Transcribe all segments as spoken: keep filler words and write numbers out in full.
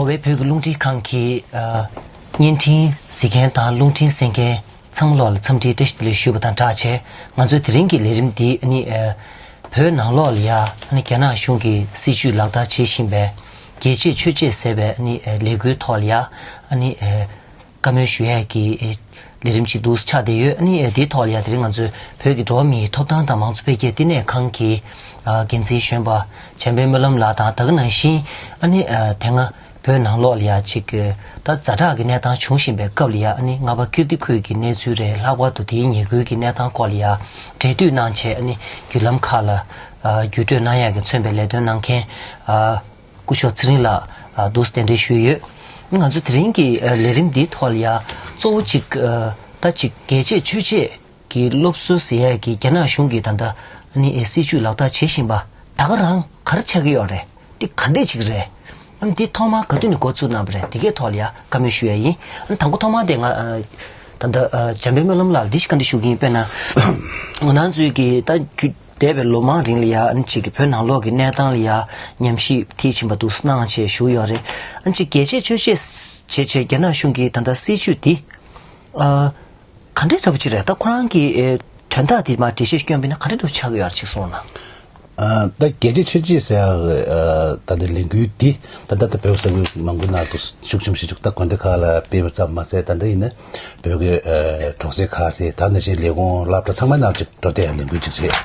འགྲོ་བའི་བོད་ཀྱི་རླུང་འཕྲིན་ཁང་གི་ཨ་བརྙན་འཕྲིན་གཟིགས་མཁན་དང་རླུང་འཕྲིན་གསན་མཁན་ཚང་མ་ལོག་ལ་འཚམས་འདྲིའི་བཀྲ་ཤིས་བདེ་ལེགས་ཞུས་པ་དང་སྦྲགས་བྱས། ང་ཚོའི་དེ་རིང་གི་ལས་རིམ་འདི་ཨ་ནི་ཨ་བོད་ནང་ལོགས་ལ་ཡ་ཨ་ནི་རྒྱ་ནག་གཞུང་གི་སྲིད་ཇུས་ལག་བསྟར་བྱེད་བཞིན་པའི་རྒྱལ་གཅེས་ཆོས་གཅེས་ཟེར་བའི་ཨ་ནི་ཨ་ལས་འགུལ་ཐོག་ལ་ཡ་ཨ་ནི་ཨ་བཀའ་མོལ་ཞུ་ཡས་ཀྱི་ཨ་ལས་རིམ་ཅིག་འདུག་ཆགས་བསྡད་ཡོད། ཨ་ནི་ཨ་དེའི་ཐོག་ལ་ཡ་དེ་རིང་ང་ཚོའི་བོད་ཀྱི་འགྲོ་བ་མིའི་ཐོབ་ཐང་དང་མང་གཙོ་འཕེལ་རྒྱས་བསྟི་གནས་ཁང་གི་ཨ་འགན་འཛིན་གཞོན་པ་བྱམས་པའི་སྨོན་ལམ་ལགས་དང་། ད་ག་ནང་བཞིན་ཨ་ནི་ཨ་དེ་སྔ་བོད་ནང་ལོགས་ལ་ཡ་ཅིག་ད་ཛ་དྲག་གི་གནས་སྟངས་བྱུང་བཞིན་པའི་སྐབས་ལ་ཡ་ཨ་ནི་རྔ་པ་ཀིརྟི་ཁུལ་གྱི་གནས་ཚུལ་རེད། ལྷག་པར་དུ་དེའི་ཉེ་ཁུལ་གྱི་གནས་སྟངས་སྐོར་ལ་ཡ་འབྲེལ་མཐུད་གནང་བྱས། ཨ་ནི་བརྒྱུད་ལམ་ཁག་ལ་ཨ་བརྒྱུད་སྤྲོད་གནང་ཡག་གི་མཚོན་པའི་ལས་དོན་གནང་མཁན་ཨ་སྐུ་ཞབས་ཚེ་རིང་ལགས་ཨ་འདུག་སེ་གདན་འདྲེན་ཞུས་ཡོད། ང་ཚོ་དེ་རིང་གི་ཨ་ལས་རིམ་འདིའི་ཐོག་ལ་ཡ་གཙོ་བོ་ཅིག་ཨ་ད་ཅིག་རྒྱལ་གཅེས་ཆོས་གཅེས་ཀྱི་སློབ་གསོ་ཟེར་ཡས་ཀྱི་རྒྱ་ནག་གཞུང་གིས་ད་ལྟ་ཨ་ནི་ཨེ་སྲིད་ཇུས་ལག་བསྟར་བྱེད་བཞིན་པ་ད་ག་རང་ག་རེ་ཆགས་ཀྱི་ཡོད་རེད། འདི་ག་འདྲས་ཅིག་རེད། ཨ་ནི་འདི་ཐོག་མར་ག་དུས་ནས་འགོ་བཙུགས་གནང་བ་རེད། འདི་གའི་ཐོག་ལ་ཡ་བཀའ་མོལ་ཞུ་ཡ་ཡིན། ཨ་ནི་དང་པོ་ཐོག་མར་དེ་ང་ཨ་ད་ལྟ་ཨ་བྱམས་པའི་སྨོན་ལམ་ལགས་ལ་འདི་ཞིག་བཀའ་འདྲི་ཞུ་གི་ཡིན། དཔེར་ན་ང་རང་ཚོའི་གི་ད་རྒྱུད་འདས་པའི་ལོ་མང་རིང་ལ་ཡ་ཨ་ནི་ཅིག་གི་བོད་ནང་ལོགས་ཀྱི་གནས་སྟངས་ལ་ཡ་ཉམས་ཞིབ་མཐིལ་ཕྱིན་པ་འདུག་སེ་གནང་བྱས་བཞུགས་ཡོད་རེད། ཨ་ནི་ཅིག་རྒྱལ་གཅེས་ཆོས་གཅེས་བྱས་བྱས་རྒྱ་ནག་གཞུང་གིས་ད་ལྟ་སྲིད་ཇུས་འདི་ཨ་ག་འདྲའི་འདྲ་པོ་ཅིག་རེད། ད་ཁོ་རང་གི་ཨེ་དོན་དག་འདི་མར་འགྲེལ་བཤད་སྐྱོན་པ་ཡིན་ན་ག་འདྲའི་འདྲ་པོ་ཆགས་ཀྱི་ཡོད་རེད་ཅིག་གསུངས་ན། ཨ་ད་རྒྱལ་གཅེས་ཆོས་གཅེས་ཟེར་ཡག་ཨ་ད་ལྟ་ལས་འགུལ་འདི་ད་ལྟ་ད་བོད་ས་ཁུལ་མང་པོའི་ནང་དུ་ཤུགས་ཆེན་པོ་ཞིག་འདུག་ད་དགོན་སྡེ་ཁག་ལ་སྤེལ་བ་ཙམ་མ་ཟད། ད་ལྟ་ཡིན་ན་བོད་ཀྱི་ཨ་གྲོང་གསེབ་ཁག་རེད། ད་ནང་བཞིན་ལས་ཁུངས་སློབ་གྲྭ་ཚང་མའི་ནང་ཅིག་འགྲོ་བསྡད་ཡག་ལས་འགུལ་ཅིག་རེད།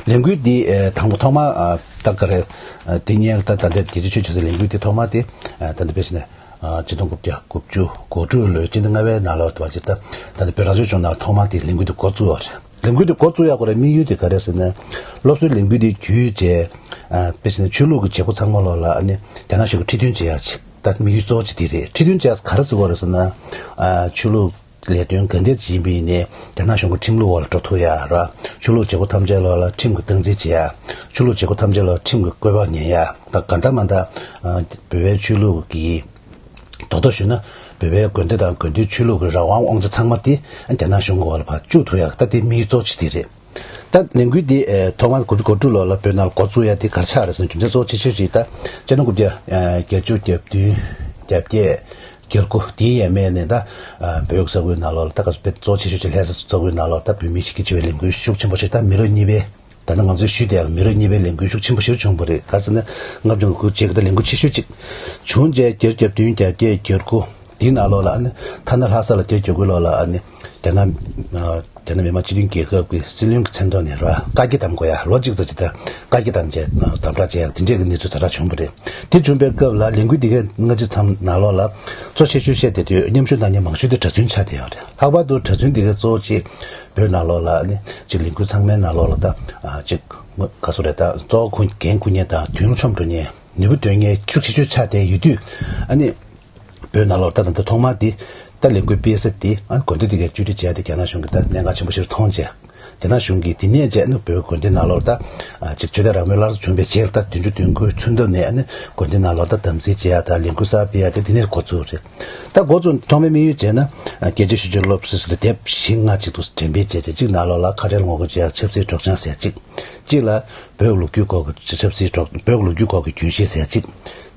ལས་འགུལ་འདི་ཨ་དང་པོ་ཐོག་མར་ཨ་ད་ག་རེ་ཨ་དེ་སྔོན་ད་ད་ལྟ་རྒྱལ་གཅེས་ཆོས་གཅེས་ཟེར་ལས་འགུལ་འདི་ཐོག་མར་དེ་ཨ་ད་ལྟ་དཔེ་བྱས་ན། ཆིག་སྟོང་དགུ་བརྒྱ་དགུ་བཅུ་གོ་དྲུག་ལོའི་སྤྱི་ཟླ་ལྔ་པའི་ནང་ལོགས་དུ་བ་ཅིག་ད་ད་ལྟ་བོད་རང་སྐྱོང་ལྗོངས་ནང་ཐོག་མ་དེ་ལས་འགུལ་དེ་འགོ་བཙུགས་པ་རེད། ལས་འགུལ་དེ་འགོ་བཙུགས་ཡག་གོ་རེ་དམིགས་ཡུལ་དེ་ག་རེ་ཟེར་ན། སློབ་གསོའི་ལས་འགུལ་དེ་བརྒྱུད་བྱས་ཨ་དཔེ་བྱས་ན་ཆོས་ལུགས་ཀྱི་བྱེད་སྒོ་ཚང་མ་ལོགས་ལ་ཨ་ནི་རྒྱ་ནག་གཞུང་གིས་ཁྲིད་སྟོན་བྱེད་ཡག་ཅིག་ད་དམིགས་ཡུལ་གཙོ་བོ་ཅིག་དེ་རེད། ཁྲིད་སྟོན་བྱེད་ཡག་ག་རེ་ཟེར་གོ་རེ་ཟེར་ན། ཨ་ཆོས་ལུགས་ལས་དོན་ག་འདྲ་ཅིག་ཡིན་པ་ཡིན་ནའི་རྒྱ་ནག་གཞུང་གི་ཁྲིམས་ལུགས་འོག་ལ་འགྲོ་ཐུབ་ཡག་ར། ཆོས་ལུགས་བྱེད་སྒོ་ཐམས་ཅད་ལོགས་ལ་ཁྲིམས་ཀྱིས་སྟངས་འཛིན་བྱེད་ཡག་ཆོས་ལུགས་བྱེད་སྒོ་ཐམས་ཅད་ལོགས་ཁྲིམས་ཀྱི་བཀོད་པ་ཉན་ཡག་ད་ག་འདྲ་མ་འདྲ་ཨ་བོད་པའི་ཆོས་ལུགས་ཀྱི་རྡོག་རྡོག་ཞུས་ན་བོད་པའི་དགོན་སྡེ་དང་དགོན་སྡེའི་ཆོས་ལུགས་ཀྱི་རང་དབང་དབང་ཆ་ཚང་མ་དེ་རྒྱ་ནག་གཞུང་གི་འོག་ལ་ཕར་བཅུག་ཐུབ་ཡག་ད་དེ་དམིགས་ཡུལ་གཙོ་ཆེ་དེ་རེད། ད་ལས་འགུལ་འདི་ཨེ་ཐོག་མར་དགུ་བཅུ་གོ་དྲུག་ལོ་ལ་བོད་ནང་ལ་འགོ་བཙུགས་ཡ་དེ་ག་རེ་ཆགས་རེད་ཟེར་ན། རྒྱུ་མཚན་གཙོ་བོ་ཆེ་ཤོས་ཅིག་ད་ཆིག་སྟོང་དགུ་བརྒྱ་བརྒྱད་ཅུ་གྱ་བདུན་གྱ་བརྒྱད་གྱ་དགུ་དེའི་ཡས་མས་ནས་ད་ཨ་བོད་ས་ཁུལ་ནང་ལོགས་ལ་ད་ག་ཚོད་དཔེ་གཙོ་བོ་ཆེ་ཤོས་ཅིག་ལྷ་ས་ས་ཁུལ་ནང་ལོགས་ལ་ད་བོད་མི་གཅིག་གིས་བྱས་པའི་ལས་འགུལ་ཤུགས་ཆེན་པོ་ཞིག་ད་མི་རབས་གཉིས་པའི་ད་ནི་ང་ཚོས་ཞུས་བསྡད་ཡག་མི་རབས་གཉིས་པའི་ལས་འགུལ་ཤུགས་ཆེན་པོ་ཞིག་བྱུང་བ་རེད། ག་ཟེར་ན་ལྔ་བཅུ་ང་དགུ་རྗེས་ཀྱི་ད་ལས་འགུལ་ཆེ་ཤོས་ཅིག་བྱུང་རྗེས་བརྒྱད་ཅུ་གྱ་བདུན་གྱ་བརྒྱད་གྱ་དགུ་དེའི་ནང་ལོགས་ལ་ཨ་ནི་ཐ་ན་ལྷ་ས་ལ་བརྒྱད་ཅུ་གྱ་དགུ་ལོ་ལ་ཨ་ནི་རྒྱ་ནག་ཨ་རྒྱ་ནག་མི་དམངས་སྤྱི་མཐུན་རྒྱལ་ཁབ་ཀྱི་སྲིད་བློན་གྱི་མཚན་ཐོག་ནས་ར་བཀའ་རྒྱ་བསྡམ་དགོས་ཡ། ལོ་གཅིག་ཙམ་ཅིག་ད་བཀའ་རྒྱ་བསྡམས་བྱས་དམ་དྲག་བྱས་ཡ་དེ་འདྲས་ཀྱི་གནས་ཚུལ་ཛ་དྲག་བྱུང་བ་རེད། དེ་བྱུང་པའི་སྐབས་ལ་ལས་འགུལ་འདི་གའི་སྔ་ཕྱི་མཚམས་ནང་ལོགས་ལ་གཙོ་ཆེ་ཤོས་བཤད་བསྡད་དུས་མཉམ་ཞུགས་གནང་མཁན་མང་ཤོས་དེ་གྲྭ་བཙུན་ཆགས་བསྡད་ཡོད་རེད། ལྷག་པར་དུ་གྲྭ་བཙུན་འདི་གའི་གཙོ་བོ་ཅིག་བོད་ནང་ལོགས་ལ་ནི་ཅིག་ལས་འགུལ་ཚང་མའི་ནང་ལོགས་ལ་ད་ཨ་ཅིག་ག་སོ་རེད། ད་གཙོ་བོ་ཁུ་འགན་འཁུར་མཁན་དང་དོན་ལ་མཆོང་འགྲོ་མཁན་ནུས་པ་འདོན་མཁན་ཤུགས་ཆེ་ཤོས་ཆགས་བསྡད་ཡོད་དུས་ཨ་ནི། བོད་ནང་ལོགས་ད་ད་ལྟ་ཐོག་མར་འདི་ད་ལས་འགུལ་སྤེལ་ས་འདི་ཨ་དགོན་སྡེ་འདི་གའི་བཅོས་སྒྲིག་བྱས་ཏེ་རྒྱ་ནག་གཞུང་གིས་ད་གནད་འགག་ཆེན་པོ་ཞིག་མཐོང་རྗེས། རྒྱ་ནག་གཞུང་གིས་འདི་ནས་བྱས་ནས་བོད་དགོན་སྡེ་ནང་ལོགས་ད་ཨ་ཅིག་ཆོས་དད་རང་མོས་སླར་གསོ་བྱུང་བའི་རྗེས་ལ་ད་བདུན་ཅུ་དོན་དགུའི་ཚུན་ཐུབ་ནས་ཨ་ནི་དགོན་སྡེ་ནང་ལོགས་ད་དམ་འཛིན་བྱེད་ཡ་དང་ལས་འགུལ་གསར་སྤེལ་ཡ་དེ་འདི་ནས་འགོ་བཙུགས་རེད། ད་འགོ་བཙུགས་ཐོག་མའི་དམིགས་ཡུལ་བྱས་ན་ཨ་རྒྱལ་གཅེས་ཆོས་གཅེས་སློབ་གསོའི་ཟུར་དུ་དེབ་བཞི་ལྔ་ཅིག་ཏུ་འགྲེམས་སྤེལ་བྱས་རྗེས་གཅིག་ནང་ལོགས་ལ་ཁ་བྲལ་ངོ་རྒོལ་བྱེད་ཡ་ཆབ་སྲིད་སྒྲོག་སྦྱང་ཟེར་ཡ་གཅིག་གཅིག་ལ་བོད་ལོ་རྒྱུས་སྐོར་གྱི་ཆབ་སྲིད་སྒྲོག་བོད་ལོ་རྒྱུས་སྐོར་གྱི་རྒྱུན་ཤེས་ཟེར་ཡ་གཅིག་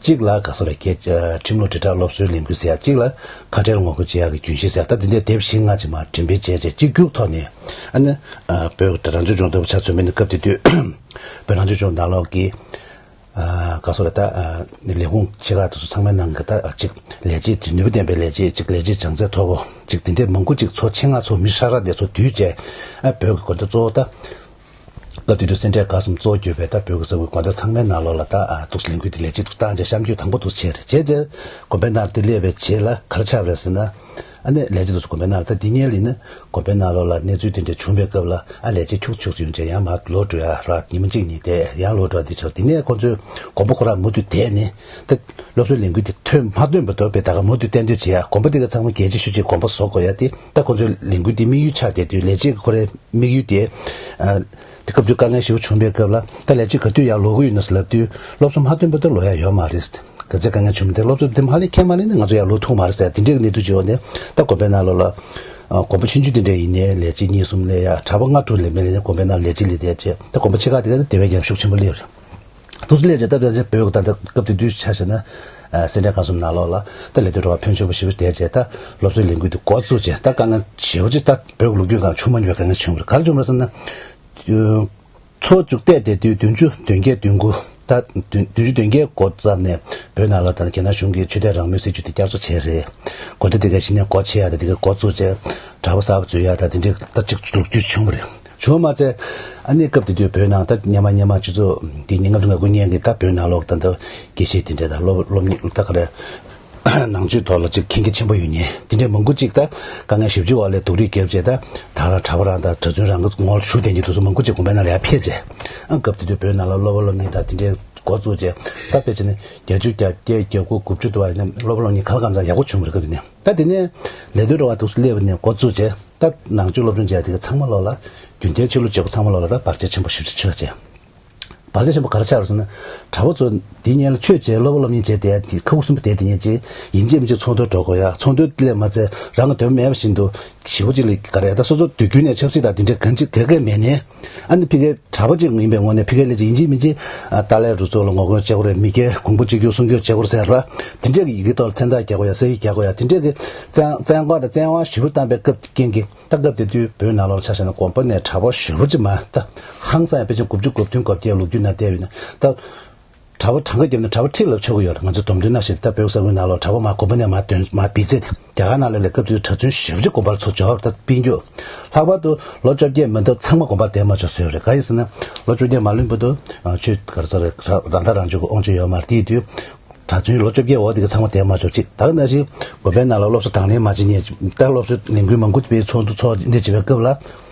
གཅིག་ལ་ག་སོ་རེ་གལ་ཁྲིམས་ལུགས་དྲིལ་བསྒྲགས་སློབ་གསོའི་ལས་འགུལ་ཟེར་ཡ་གཅིག་ལ་ཁ་བྲལ་ངོ་རྒོལ་བྱེད་ཡག་གི་རྒྱུན་ཤེས་ཟེར་ཡ་ད་འདི་འདྲའི་དེབ་བཞི་ལྔ་ཅིག་མར་འགྲེམས་སྤེལ་བྱས་རྗེས་གཅིག་གྱུར་ཐོག་ནས་ཨ་ནི་ཨ་བོད་རང་སྐྱོང་ལྗོངས་ལྟ་བུ་ཆ་མཚོན་པ་ཡིན་ན་སྐབས་དེ་དུས་བོད་རང་སྐྱོང་ལྗོངས་ནང་ལོགས་ཀྱི་ཨ་ག་སོ་རེ་ད་ཨ་ལས་ཁུངས་ཆེ་ཁག་དེ་ཚོ་ཚང་མའི་ནང་གི་ད་ཨ་གཅིག་ལས་བྱེད་ཀྱི་ནུས་པ་ལྡན་པའི་ལས་བྱེད་ཅིག་ལས་བྱེད་བྱང་ཚད་མཐོ་པོ་ཅིག་དེ་འདྲའི་མང་པོ་ཅིག་ཚོ་ཆེད་མངགས་ཚོ་མི་ཧྲ་ཧྲ་དེ་ཚོ་བསྡུས་བྱས་ཨ་བོད་ཀྱི་དགོན་སྡེ་གཙོ་བོ་ད། སྐབས་དེ་དུས་སེ་འབྲས་དགའ་གསུམ་གཙོ་བོ་གྱུར་པའི་ད་བོད་ཀྱི་ས་ཁུལ་དགོན་སྡེ་ཚང་མའི་ནང་ལོགས་ལ་ད་ཨ་འདུག་སེ་ལས་འགུལ་དེ་ལས་བྱེད་དུ་བཏང་རྗེས་གཤམ་འཁྱོལ་དང་པོ་འདུག་སེ་བྱས་རེད། བྱས་རྗེས་དགོན་པའི་ནང་དེ་སླེབས་པའི་རྗེས་ལ་ག་རེ་ཆགས་པ་རེད་ཟེར་ན། ཨ་ནི་ལས་བྱེད་དེ་ཚོ་དགོན་པའི་ནང་ལ་ད་འདི་སྔོན་ལ་ཡིན་ན་དགོན་པའི་ནང་ལོགས་ལ་གནས་ཚུལ་དེ་འདྲ་བྱུང་བའི་སྐབས་ལ་ཨ་ལས་བྱེད་ཁྱུག་ཁྱུག་ཡོང་རྗེས་ཡང་མར་ལོག་འགྲོ་ཡ་ར་ཉི་མ་གཅིག་གཉིས་བསྡད་ཡང་ལོག་འགྲོ་ཡ་དེ་ཆགས། དེ་ནས་ཁོང་ཚོས་དགོན་པ་ཁོ་རང་མུ་མཐུད་བསྡད་ནས་ད་སློབ་གསོའི་ལས་འགུལ་དེ་ཐོན་མ་ཐོན་བར་དུ་བས་ད་ག་མུ་མཐུད་བསྟན་དོན་བྱེད་ཡ། དགོན་པ་དེ་ག་ཚང་མ་རྒྱལ་གཅེས་ཆོས་གཅེས་དགོན་པ་བཟོ་དགོས་ཡ་དེ་ད་ཁོང་ཚོའི་ལས་འགུལ་དེ་དམིགས་ཡུལ་ཆགས་བསྡད་དུས་ལས་བྱེད་ཀྱི་ཁོ་རའི་དམིགས་ཡུལ་དེ། ཨ་དེ་སྐབས་དུས་དཀའ་ངལ་ཞེ་པོ་བྱུང་བའི་སྐབས་ལ་ད་ལས་བྱེད་ག་དུས་ཡར་ལོག་གི་ཡོད་ན་ཟེར་ལབ་དུས་སློབ་གསོ་མ་ཐོན་བར་དུ་ལོག་ཡ་ཡོད་མ་རེད། ག་ཚད་དཀའ་ངལ་བྱུང་མི་དེ་སློབ་གསོ་དེ་མ་ལེན་ཁྱད་མ་ལེན་ན་ང་ཚོ་ཡར་ལོག་ཐུབ་མ་རེད་ཟེར་དེ་འདྲའི་གནས་ཚུལ་བྱུང་བ་ནས་ད་དགོན་པའི་ནང་ལོགས་ལ་ཨ་དགོན་པ་ཆུང་ཆུང་དེ་འདྲ་ཡིན་ནའི་ལས་བྱེད་གཉིས་གསུམ་སླེབས་ཡ། གྲྭ་པ་ལྔ་དྲུག་སླེབས་མི་ལས་ནས་དགོན་པའི་ནང་ལས་བྱེད་སླེབས་བསྡད་བྱས་ད་དགོན་པ་ཆེ་ཁག་དེ་ག་ནས་དེ་བས་ཀྱང་ཤུགས་ཆེན་པོ་སླེབས་རེད། དུ་སླེབས་བྱས་ད་ལྟ་བོད་ཀྱི་ད་ལྟ་སྐབས་དེ་དུས་ཆ་བཞག་ན་ སེ་འབྲས་དགའ་གསུམ་ནང་ལོགས་ལ་ད་ལས་དོན་རོགས་པ་ཕོན་ཆེན་པོ་ཞེ་པོ་བསྡད་བྱས། ད་སློབ་གསོའི་ལས་འགུལ་འདི་འགོ་བཙུགས་བྱས། ད་དཀའ་ངལ་ཞེ་པོ་ཅིག་ད་བོད་ཀྱི་ལོ་རྒྱུས་སྒང་བྱུང་མ་མྱོང་བའི་དཀའ་ངལ་བྱུང་བ་རེད། ག་རེ་བྱུང་བ་རེད་ཟེར་ན། ཚོ་བཅུ་བལྟས་ཏེ་དུས་བདུན་ཅུ་དོན་བརྒྱད་བདུན་དགུ། ད་བདུན་བདུན་ཅུ་དོན་བརྒྱད་འགོ་བརྩམས་ནས་བོད་ནང་ལ་ད་རྒྱ་ནག་གཞུང་གིས་ཆོས་དད་རང་མོས་སྲིད་བྱུས་དེ་བསྐྱར་གསོ་བྱས་རེད། འགོ་ཁྲིད་དེ་ག་གཞི་ནས་འགོ་ཆེ་ཡ་དེ་དེ་ག་འགོ་བཙུགས་བྱས། གྲྭ་པ་གསར་པ་འཛུལ་ཡ་ད་དེ་འདྲའི་ད་ཅིག་ལོ་རྒྱུས་བྱུང་བ་རེད། བྱུང་མ་ཚད་ཨ་ནི་སྐབས་དེ་དུས་བོད་ནང་ད་སྔོན་མ་སྔོན་མ་ཆུ་ཚོད་འདི་ཉིས་ལྔ་བདུན་ལྔ་དགུ་ཉིན་གྱི་ད་བོད་ནང་ལོགས་ད་ད་དགེ་བཤེས་དེ་འདྲ་ད་སློབ་སློབ་གཉེར་ད་ག་རེ། ནང་ཆོས་ཐོག་ལ་ཅིག་མཁྱེན་རྒྱ་ཆེན་པོ་ཡོད་མཁན་དེ་འདྲའི་མང་པོ་ཅིག་ད་དཀའ་ངལ་ཞེ་པོ་ཅིག་འོག་ལ་སྡུག་རུས་བརྒྱབ་བྱས། ད་ད་རང་གྲྭ་པ་རང་དང་གྲྭ་བཙུན་རང་གི་ངོ་ལ་ཞུགས་བསྡད་མཁན་དེ་ཚོ་མང་པོ་ཅིག་དགོན་པའི་ནང་ལ་ཡར་ཕེབས་བྱས། ཨ་སྐབས་དེ་དུས་བོད་ནང་ལ་སློབ་པ་སློབ་གཉེར་ད་དེ་འདྲའི་འགོ་བཙུགས་བྱས། ད་ཕལ་ཆེར་ནི་བརྒྱད་ཅུ་གྱ་བརྒྱད་གྱ་དགུ་དགུ་བཅུ་དུ་བ་ཡིན་ན་སློབ་པ་སློབ་གཉེར་ག་ལ་གང་འཚམ་ཡག་པོ་བྱུང་བ་རེད། སྐབས་དེ་ནས་ད་དེ་ནས་ལས་དོན་རོགས་པ་དུ་སླེབས་ནས་འགོ་བཙུགས་བྱས། ད་ནང་ཆོས་སློབ་སྦྱོང་བྱས་དེ་ག་ཚང་མ་ལོག་ལ་རྒྱུན་གཏན་ཆོས་ལུགས་བྱེད་སྒོ་ཚང་མ་ལོག་ལ་ད་བར་ཆད་ཆེན་པོ་ཞེ་པོ་ཅིག་ཆགས་བྱས། བར་ཆད་ཆེན་པོ་ག་རེ་ཆགས་རེད་ཟེར་ན། གྲྭ་པ་ཚོ་འདི་སྔོན་ལ་ཆོས་བྱས་སློབ་པ་སློབ་གཉེར་བྱས་བསྡད་དེ་ཁ་ཁུ་སིམ་པོ་བསྡད་དེ་ཉན་ཅིག་ཡིན་གཅིག་མིན་གཅིག་ཚོགས་འདུར་འགྲོ་དགོས་ཡ། ཚོགས་འདུ་སླེབས་མ་ཚད་རང་གི་འདོད་པ་མེད་པ་བཞིན་དུ་ཞེ་པོ་ཅིག་ལ་ག་རེ་ད་སོ་སོ་དུས་རྒྱུན་ནས་ཆབ་སྲིད་དང་དེ་འདྲའི་གང་ཅི་ག་གེ་མེད་ནས། ཨ་ནི་ཕ་གིའི་གྲྭ་པ་ཅིག་ཡིན་པའི་ངོས་ནས་ཕ་གིའི་ལས་ཀྱི་ཡིན་གཅིག་མིན་གཅིག་ཨ་ཏཱ་ལའི་རུ་ཚོགས་ལ་ངོ་རྒོལ་བྱེད་དགོས་རེད། མི་སྒེར་གོང་བུ་གཅིག་གྱུར་སྲུང་སྐྱོབ་བྱེད་དགོས་རེད་ཟེར་ར། དེ་འདྲའི་གི་ཡི་གེ་ཐོག་ལ་མཚན་རྟགས་རྒྱག་དགོས་ཡ། ཟེར་ཡིག་རྒྱག་དགོས་ཡ། དེ་འདྲའི་གི་བཙན་བཙན་དབང་དང་བཙན་དབང་ཞེ་པོ་བཏང་བའི་སྐབས་རྐྱེན་གྱིས། ད་སྐབས་དེ་དུས་བོད་ནང་ལོགས་ཆ་བཞག་ན་དགོན་པ་ནས་གྲྭ་པ་ཞེ་པོ་ཅིག་མ་ད་ཧང་སང་ཡང་ཕལ་ཆེར་དགུ་བཅུ་གོ་བདུན་གོ་བརྒྱད་ལོ་རྒྱུས་ནང་བལྟས་པ་ཡིན་ན་ད་གྲྭ་པ་གྲངས་ཀ་བརྒྱབ་ན་གྲྭ་པ་ཁྲི་ལ་ཆགས་ཀྱི་ཡོད་རེད། ང་ཚོ་སྡོམ་ཐོན་ནང་བཞིན་ད་བོད་ས་ཁུལ་ནང་ལོགས་གྲྭ་པ་མ་དགོན་པ་ནས་མ་ཐོན་མ་བུད་ཚེ་རྒྱ་གར་ནང་ལ་ལས་སྐབས་དེ་དུས་གྲྭ་བཙུན་ཞེ་པོ་ཅིག་དགོན་པར་ཚུར་འབྱོར། ད་སྤུན་སྐྱོ་ལྷག་པར་དུ་ལོ་བཅོ་བརྒྱད་མ་འདབ་ཚང་མ་དགོན་པར་བསྡད་མ་ཆོག་བཟོས་ཡོད་རེད། ག་ཡིན་ཟེར་ན་ལོ་བཅོ་བརྒྱད་མ་ལོན་བར་དུ་ཆོས་ག་རེ་ཟེར་རང་ཐག་རང་གཅོད་ཀྱི་དབང་ཆ་ཡོད་མ་རེད། དེའི་དུས། གྲྭ་བཙུན་ལོ་བཅོ་བརྒྱད་འོག་དེ་ག་ཚང་མ་བསྡད་མ་ཆོག་ཅིག་ད་ག་ནང་བཞིན་དགོན་པའི་ནང་ལ་སློབ་གསོ་དང་ལེན་མ་བྱེད་མཁན་ད་སློབ་གསོའི་ལས་འགུལ་མང་པོ་སྤེལ། ཚོགས་འདུ་ཚོགས་འདི་བྱེད་པའི་སྐབས་ལ།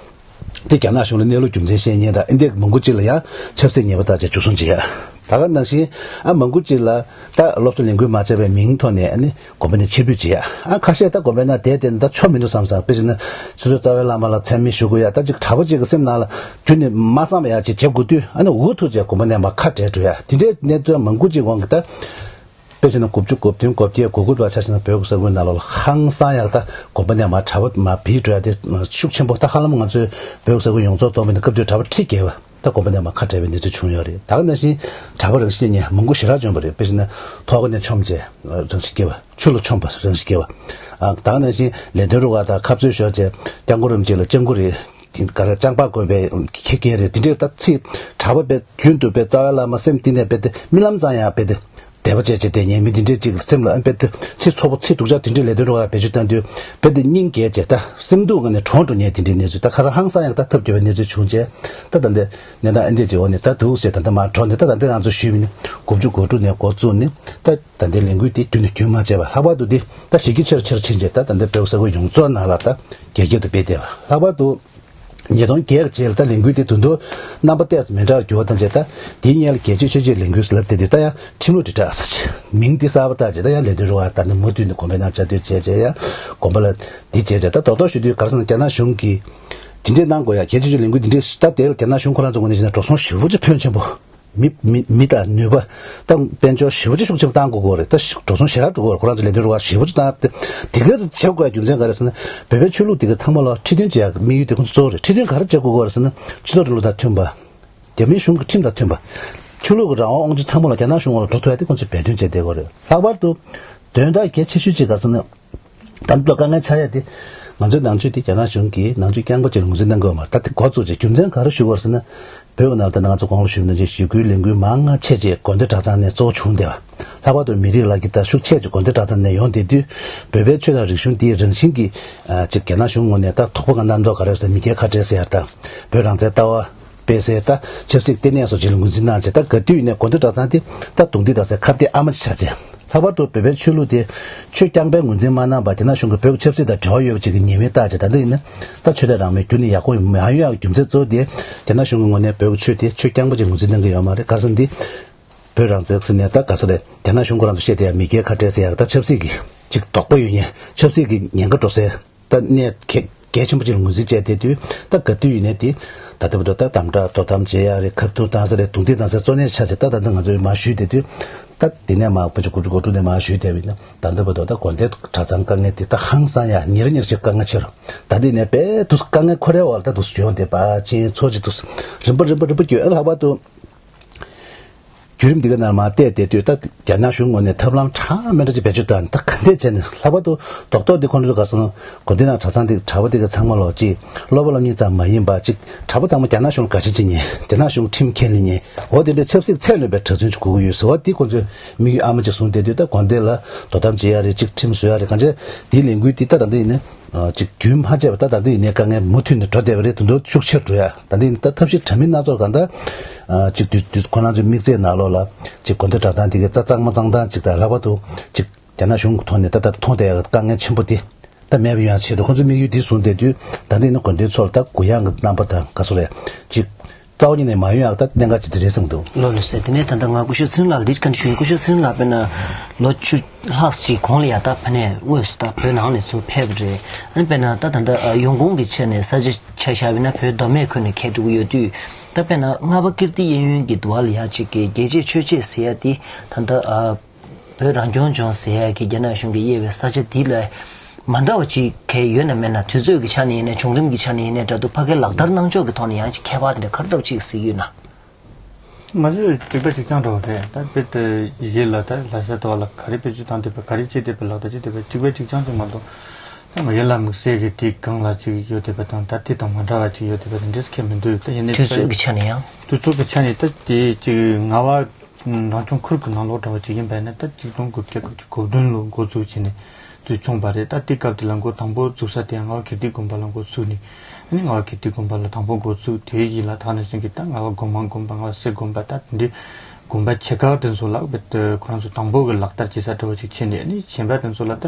དེ་རྒྱ་ནག་གཞུང་ལ་གནས་ལུགས་རྒྱུ་མཚན་བཤད་མཁན་དང་ཨ་འདི་མང་པོ་ཅིག་ལ་ཡང་ཆབ་སྲིད་ངེས་པ་ལྟར་བྱས་འཇུ་བཟུང་བྱེད་ཡ། ད་ག་ནང་བཞིན་ཨ་མང་པོ་ཅིག་ལ་ད་སློབ་གསོ་ལས་འགུལ་མ་བྱས་པའི་མིང་ཐོག་ནས་ཨ་ནི་དགོན་པ་ནས་ཕྱིར་འབུད་བྱེད་ཡ། ཨ་ཁ་ཤས་ད་དགོན་པའི་ནང་བསྡད་བསྡད་ནས་ད་ཆོ་མི་འདུག་བསམ་བསམ་དཔེ་བྱས་ན་ཆུ་ཚོད་རྩ་བའི་བླ་མ་ལ་མཚན་སྨད་ཞུ་དགོས་ཡ། ད་ཅིག་གྲྭ་པ་ཅིག་གི་སེམས་ནང་ལ་རྒྱུན་ནས་མ་བསམ་ཡ་ཅིག་བྱེད་དགོས་དུས་ཨ་ནི་འུ་ཐུག་བྱས་དགོན་པ་ནས་མར་ཁ་བྲལ་འགྲོ་ཡ། དེ་འདྲའི་གནད་དོན་མང་པོ་ཅིག་འོང་གི་ད། དཔེ་བྱས་ན་དགུ་བཅུ་གོ་བདུན་གོ་བརྒྱད་གོ་དགུ་བར་ཆ་བཞག་ན་བོད་ཀྱི་ས་ཁུལ་ནང་ལོགས་ལ་ཧང་སང་ཡག་ད་དགོན་པ་ནས་མར་གྲྭ་པ་མར་བུད་འགྲོ་ཡ་དེ་ཤུགས་ཆེན་པོ། ད་ཧ་ལམ་ང་ཚོའི་བོད་ཀྱི་ས་ཁུལ་ཡོངས་རྫོགས་བསྡོམས་པ་ཡིན་ན་སྐབས་དེའི་གྲྭ་པ་ཁྲི་བརྒལ་བ་ད་དགོན་པ་ནས་མར་ཁ་བྲལ་བའི་གནས་ཚུལ་བྱུང་ཡོད་རེད། ད་ག་ནང་བཞིན་གྲྭ་པ་རང་བཞིན་ནས་མང་པོ་ཞེ་དྲག་བྱུང་བ་རེད། དཔེ་བྱས་ན་ཐོག་ཁ་ནས་མཆོངས་བྱས་རང་ཤི་བརྒྱབ་པ། ཆུ་ལ་མཆོངས་པ་རང་ཤི་བརྒྱབ་པ། ཨ་ད་ག་ནང་བཞིན་ལས་དོན་རུ་ཁག་དང་ཁ་རྩོད་ཤོར་བྱས་སྐྱབས་མགོན་རིན་པོ་ཆེ་ལ་སྐྱབས་མགོན་རེད། དེ་ག་རེ་ལྕང་པ་དགོས་པའི་ཁྱི་རྒན་རེད། དེ་འདྲས་ད་ཚིག་གྲྭ་པ་དཔེ་རྒྱུན་དུ་དཔེ་རྩ་བའི་བླ་མ་སེམས་གཏིང་ནས་དཔེ་དེ་རྨི་ལམ་ཙམ་ཡང་དཔེ་དེ་དད་པ་བྱས་བྱས་བསྡད་མཁན་མི་དེ་འདྲས་ཅིག་སེམས་ལ་ཨ་དཔེ་དེ་ཚེ་ཚོགས་པ་ཚེ་སྡུག་ཅག་དེ་འདྲས་ལས་དོན་རུ་ཁག་བེད་སྤྱོད་བཏང་དུས་དཔེ་དེ་སྙིང་གས་བྱས་ད་སེམས་སྡུག་ངང་ནས་གྲོངས་འགྲོ་མཁན་དེ་འདྲས་གནས་ཚུལ། ད་ཁ་ར་ཧང་སང་ཡག་ད་ཐབས་སྐྱོ་བའི་གནས་ཚུལ་བྱུང་བྱས། ད་ད་འདི་གནས་སྟངས་ཨ་འདྲས་ཅིག་འོག་ནས་ད་འདུག་ཟེར། ད་ལྟ་མར་འགྲོ་ནས་ད་ད་ལྟ་ང་ཚོ་ཞུས་པ་ནི་དགུ་བཅུ་གོ་དྲུག་ནས་འགོ་བཙུགས་ནས་ད་ད་ལྟའི་ལས་འགུལ་དེ་རྒྱུན་ནས་རྒྱུན་མ་ཆད་པ། ལྷག་པར་དུ་དེ་ད་གཞི་རྒྱ་ཆེར་ཆེར་ཕྱིན་བྱས་ད་ད་ལྟ་བོད་ས་ཁུལ་ཡོངས་རྫོགས་ནང་ལ་ད་རྒྱ་སྐྱེད་དུ་སྤེལ་བསྡད་པ། ལྷག་པར་དུ། ཉིས་སྟོང་བརྒྱད་རྗེས་ལ་ད་ལས་འགུལ་དེ་དུས་ཐོག་རྣམ་པ་ཏོག་ཙམ་མི་འདྲ་བར་འགྱུར་བ་བཏང་བྱས། ད་དེའི་སྔོན་ལ་རྒྱལ་གཅེས་ཆོས་གཅེས་ལས་འགུལ་ཟེར་ལབ་བསྡད་དུས་ད་ཡང་ཁྲིམས་ལུགས་དྲིལ་བསྒྲགས་ཟེར་བྱས་མིང་འདི་གསར་པ་བཏགས་བྱས། ད་ཡང་ལས་དོན་རུ་ཁག་ད་ནི་མུ་མཐུད་ནས་དགོན་པའི་ནང་བཅའ་སྡོད་བྱས་བྱས་ཡང་དགོན་པ་ལ་འདི་བྱས་བྱས། ད་རྡོག་རྡོག་ཞུ་དུས་ག་རེ་ཟེར་ན་རྒྱ་ནག་གཞུང་གིས་དེ་འདྲས་གནང་དགོས་ཡ། རྒྱལ་གཅེས་ཆོས་གཅེས་ལས་འགུལ་འདི་འདྲས་ད་དེ་ལ་རྒྱ་ནག་གཞུང་ཁོ་རང་ཚོ་ངོས་ནས་བྱས་ན་འགྲོ་སོང་ཞེ་པོ་ཅིག་ཕོན་ཆེན་པོ། མི་མི་མི་དང་ནུས་པ་དང་དཔལ་འབྱོར་ཞེ་པོ་ཅིག་ཤུགས་ཆེན་པོ་བཏང་དགོས་ཀྱི་རེད། ད་ཤུགས་འགྲོ་སོང་ཞེ་དྲག་འགྲོ་གི་རེད། ཁོ་རང་ཚོ་ལས་དོན་རུ་ཁག་ཞེ་པོ་ཅིག་བཏང་སྟེ་དེ་ག་ཚོད་བྱེད་དགོས་རྒྱུ་མཚན་ག་རེ་ཟེར་ན། བོད་པའི་ཆོས་ལུགས་དེ་ག་ཚང་མ་ལ་ཁྲིད་སྟོན་བྱེད་ཡག་དམིགས་ཡུལ་དེ་ཁོ་ཚོ་གཙོ་བོ་རེད། ཁྲིད་སྟོན་ག་རེ་བྱེད་དགོས་ཀྱི་རེད་ཟེར་ན། སྤྱི་ཚོགས་རིང་ལུགས་དང་མཐུན་པ། རྒྱ་མིའི་གཞུང་གི་ཁྲིམས་དང་མཐུན་པ། ཆོས་ལུགས་ཀྱི་རང་དབང་དབང་ཆ་ཚང་མ་ལ་རྒྱ་ནག་གཞུང་འོག་ལ་འགྲོ་ཐུབ་ཡག་དེ་ཁོ་ཚོས་འབད་བརྩོན་བྱས་བསྡད་ཀྱི་རེད། ལྷག་པར་དུ་དོན་དག་གལ་ཆེ་ཤོས་གཅིག་ག་རེ་ཟེར་ན། ད་ལྟ་དཀའ་ངལ་ཆགས་ཡ་དེ། ང་ཚོའི་ནང་ཆོས་དེ་རྒྱ་ནག་གཞུང་གིས་ནང་ཆོས་རྐྱང་པ་ཅིག་ལ་ངོས་འཛིན་གནང་གི་ཡོད་མ་རེད། ད་དེ་འགོ་བཙུགས་རྗེས་རྒྱུ་མཚན་ག་རེ་ཞུ་དགོས་རེད་ཟེར་ན། བོད་ནང་ལ་ད་ང་ཚོ་གོང་ལ་ཞུས་པ་ནང་བཞིན་ཞི་རྒོལ་ལས་འགུལ་མང་ང་ཆེ་ཆེ་དགོན་སྡེ་གྲྭ་ཚང་ནས་གཙོ་བོ་བྱུང་བསྡད་པ། ལྷག་པར་དུ་མི་རིགས་ལ་གི་ད་ཤུགས་ཆེ་ཆེ་དགོན་སྡེ་གྲྭ་ཚང་ནས་ཡོང་བསྡད་དུས། བོད་པའི་ཆོས་དང་རིག་གཞུང་དེའི་རང་བཞིན་གྱི་ཅིག་རྒྱ་ནག་གཞུང་ངོས་ནས་ད་དོགས་པ་གང་གནང་མདོག་ག་རེ་ཟེར། མི་སྒེར་ཁ་བྲལ་ཟེར་ཡ་དང་། བོད་རང་བཙན་ལྟ་བ། སྤེལ་སའི་ད་ཆབ་སྲིད་ལྟེ་གནས་སོགས་ཅིག་ལ་ངོས་འཛིན་གནང་བྱས། ད་ག་དུས་ཡིན་ནའི་དགོན་སྡེ་གྲྭ་ཚང་དེ་ད་རྡུང་རྡེག་གཏོང་སའི་ཁ་གཏད་ཨ་མ་ཅིག་ཆགས་བྱས། ལྷག་པར་དུ་བོད་པའི་ཆོས་ལུགས་དེ་ཆོས་རྐྱང་པའི་ངོས་འཛིན་མ་གནང་བར་རྒྱ་ནག་གཞུང་གིས་བོད་ཀྱི་ཆབ་སྲིད་དང་འབྲེལ་བ་ཡོད་པ་ཅིག་གི་ཉེས་དམིགས་བཏགས་བྱས། ད་ལྟ་ཡིན་ན་ད་ཆོས་དད་རང་མོས་རྒྱུན་ནས་ཡག་པོ་མ་ཡོང་ཡག་རྒྱུ་མཚན་གཙོ་བོ་དེ་རྒྱ་ནག་གཞུང་གི་ངོས་ནས་བོད་ཀྱི་ཆོས་དེ་ཆོས་རྐྱང་པ་ཅིག་ངོས་འཛིན་གནང་གི་ཡོད་མ་རེད། ག་རེ་ཟེར་ན་འདི་བོད་རང་བཙན་ཟེར་ནས་ད་ག་ས་རེད། རྒྱ་ནག་གཞུང་ཁོ་རང་ཚོ་བཤད་བསྡད་ཡ་མི་སྒེར་ཁ་བྲལ་ཟེར་ཡ་ད་ཆབ་སྲིད་ཀྱི་ཅིག་དོགས་པ་ཡོད་མཁན། ཆབ་སྲིད་ཀྱི་ཉེན་ཁ་འགྲོ་སའི་ད་གནས་གལ་གལ་ཆེན་པོ་ཅིག་ལ་ངོས་འཛིན་བྱས་བསྡད་དུས། ད་ག་དུས་ཡིན་ནའི་དེ་ད་ལྟ་བར་དུ་ད་དམ་དྲག་དོ་དམ་བྱེད་ཡ་རེད། ཁ་ཐུག་བཏང་ས་རེད། རྡུང་རྡེག་བཏང་སའི་གཙོ་གནད་ཆགས་བྱས། ད་ད་ལྟ་ང་ཚོས་མར་ཞུས་བསྡད་དུས། ད་དེ་ནས་མར་ཕལ་ཆེར་དགུ་བཅུ་གོ་དྲུག་ནས་མར་ཞུས་བསྡད་པ་ཡིན་ན། ད་ལྟ་བར་དུ་ད་དགོན་སྡེ་གྲྭ་ཚང་དཀའ་ངལ་དེ་ད་ཧང་སང་ཡ་ཉིན་རེ་ཉིན་རེ་བཞིན་དཀའ་ངལ་ཆེ་རུ། ད་དེ་ནས་དཔེ་དུས་དཀའ་ངལ་ཁོ་རའི་འོག་ལ་ད་དུས་སུ་བྱུང་བསྡད་པ་ཅན་ཚོ་ཅིག་དུས་རིམ་པ་རིམ་པ་རིམ་པ་བརྒྱུད། ཨ་ལྷག་པར་དུ། བརྒྱུད་རིམ་འདི་ག་ནང་མར་བལྟས་བསྡད་དུས། ད་རྒྱ་ནག་གཞུང་ངོས་ནས་ཐབས་ལམ་གྲངས་མེད་འདྲ་ཅིག་བེད་སྤྱོད་བཏང་། ད་ག་འདྲས་བྱས་ནས། ལྷག་པར་དུ་རྡོག་རྡོག་འདི་ཁོང་ཚོ་ག་སོང་། དགོན་སྡེ་ནང་གྲྭ་ཚང་འདི། གྲྭ་པ་འདི་ག་ཚང་མ་ལོག་ཅིག་སློབ་པ་སློབ་གཉེར་ཙམ་མ་ཡིན་པ་ཅིག་གྲྭ་པ་ཚང་མ་རྒྱ་ནག་གཞུང་ལ་དགའ་ཞེན་བྱེད་མཁན། རྒྱ་ནག་གཞུང་ཁྲིམས་ཁས་ལེན་མཁན། འོ་དེ་འདྲའི་ཆབ་སྲིད་ཚད་ལོན་པའི་གྲྭ་བཙུན་ཅིག་དགོས་ཀྱི་ཡོད་ཟེར་བ་འདི་ཁོང་ཚོས་དམིགས་ཡུལ་ཨ་མ་ཅིག་བཟུང་བསྡད་དུས། ད་དགོན་སྡེ་ལ་དོ་དམ་བྱེད་ཡ་རེད། ཅིག་ཁྲིམས་བཟོ་ཡ་རེད། གང་ཅི་དེའི་ལས་འགུལ་འདི་ད་ད་འདི་ཡིན་ན། ཨ། ཅིག་རྒྱུན་མ་ཆད་པ། ད་ད་འདི་ཡིན་ནའི་དཀའ་ངལ་མུ་མཐུད་ནས་འགྲོ་བསྡད་པ་རེད། དོན་དུ་ཤུགས་ཆེར་འགྲོ་ཡ། ད་འདི་ཡིན་ད་ཐབས་ཤེས་འདྲ་མིན་སྣ་ཚོགས་གང་ལྟར། ཨ། ཅིག་དུས་དུས་ཁོ་རང་ཚོའི་དམིགས་ཚད་ནང་ལོགས་ལ་ཅིག་དགོན་སྡེ་གྲྭ་ཚང་འདི་གའི་ད་གཙང་མ་གཙང་ཐང་ཅིག་དང་། ལྷག་པར་དུ་ཅིག་རྒྱ་ནག་གཞུང་གི་ཐོག་ནས་ད་ད་མཐོང་བསྡད་ཡ་དཀའ་ངལ་ཆེན་པོ་འདི་ད་མེད་པ་ཡོང་ཡ་ཆེད་དུ་ཁོ་ཚོས་དམིགས་ཡུལ་འདི་བཟུང་བསྡད་དུས། ད་འདི་ནི་དགོན་སྡེའི་ཚོགས་ལ་ད་གུ་ཡངས་ཀྱི་རྣམ་པ་དང་ག་སོ་རེད། ཅིག་རྩ་བ་ཉིད་ནས་མ་ཡོང་ཡག་ད་གནད་འགག་ཅིག་དེ་རེད་བསམ་འདུག་ལགས་ལགས་སོ། དེ་ནས་ད་ལྟ་ང་སྐུ་ཞབས་ཚེ་རིང་ལགས་ལ་འདི་བཀའ་འདྲི་ཞུ་ཡིན། སྐུ་ཞབས་ཚེ་རིང་ལགས་དཔེར་ན་ལོ་བཅུ་ལྷག་ཅིག་གོང་ལ་ཡ་ད་ཕ་ནས་དངོས་སུ་ད་བོད་ནང་ནས་ཚུར་ཕེབས་པ་རེད། ཨ་ནི་དཔེར་ན་ད་ད་ལྟ་ཡོང་ཁུངས་ཀྱི་ཆ་ནས་ས་ཆ་ཆ་བཞག་པ་ཡིན་ན་བོད་མདོ་སྨད་ཁུལ་ནས་ཁྱེད་འགྲོ་གི་ཡོད་དུས། ད་དཔེར་ན་ལྔ་པ་ཀིརྟི་གཡས་གཡོན་གྱི་དུ་བ་ལ་ཡ་ཅིག་གི་རྒྱལ་གཅེས་ཆོས་གཅེས་ཟེར་ཡ་དེ་ད་ལྟ་ཨ། བོད་རང་སྐྱོང་ལྗོངས་ཟེར་ཡ་གི་རྒྱ་ནག་གཞུང་གིས་དབྱེ་བའི་ས་ཆ་འདི་ལ་མ་འདྲ་བ་ཅིག་གས་ཡོད་ན་མེད་ན། དུས་ཚོད་ཀྱི་ཆ་ནས་ཡིན་ནའི་བྱུང་རིམ་གྱི་ཆ་ནས་ཡིན་ནའི་འདྲ་འདུག་ཕ་གིར་ལག་བསྟར་གནང་ཕྱོགས་ཀྱི་ཐོག་ནས་ཡང་ཅིག་ཁྱད་པར་དེ་འདྲ་ག་རེ་འདྲ་བ་ཅིག་གཟིགས་ཡོད་ན། ང་ཚོས་གཅིག་པ་གཅིག་རྐྱང་འདྲ་བོ་རེད། ད་དཔེ་དེ་ཡི་གེ་ལ་ད་ལྷ་ས་དུ་བ་ལ་ག་རེ་བེད་སྤྱོད་བཏང་བསྡད་པ། ག་རེ་བྱས་བསྡད་པ། ལག་བསྟར་བྱས་བསྡད་པ་གཅིག་པ་གཅིག་རྐྱང་ཅིག་མ་གཏོགས། ད་ང་ཡི་གེ་ལ་དམིགས་བསལ་གྱི་དེའི་སྒང་ལ་ཅིག་ཡོད་བསྡད་པ་དང་། ད་དེ་དང་མ་འདྲ་བ་ཅིག་ཡོད་བསྡད་པ་དེ་འདྲས་ཁྱད་མི་འདུག་ད་ཡིན་ནའི་དུས་ཚོད་ཀྱི་ཆ་ནས་ཡང་། དུས་ཚོད་ཀྱི་ཆ་ནས་ད་དེ་ཅིག་ང་བ། རང་སྐྱོང་ཁུལ་གྱི་ནང་ལོགས་འདྲ་བ་ཅིག་ཡིན་པ་ཡིན་ན། ད་གཅིག་སྟོང་དགུ་བརྒྱ་དགུ་བཅུ་གོ་བདུན་ལོ་འགོ་བཙུགས་བྱས་ནས་དུས་བྱུང་བ་རེད། ད་དེ་སྐབས་དེ་ལ་འགོ་དང་པོ་བཙུགས་ས་དེ་ཡང་ངག་དབང་ཀིརྟི་དགོན་པ་ལ་འགོ་བཙུགས་ནས། ཨ་ནི་ངག་དབང་ཀིརྟི་དགོན་པ་ལ་དང་པོ་འགོ་བཙུགས། དེའི་རྗེས་ལ་ད་ག་ནང་བཞིན་གྱི་ད་ངག་དབང་སྒོ་མང་དགོན་པ། ངག་དབང་སེ་དགོན་པ། ད་དེ་འདྲའི་དགོན་པ་ཆེ་ཁག་དེ་ཚོ་ལ་རྦད་དེ་ཁོ་རང་ཚོ་དང་པོ་གི་ལག་བསྟར་བྱེད་ས་འདྲ་བོ་ཅིག་བྱས་ནས། ཨ་ནི་གཞན་པ་དེ་ཚོ་ལ་ད་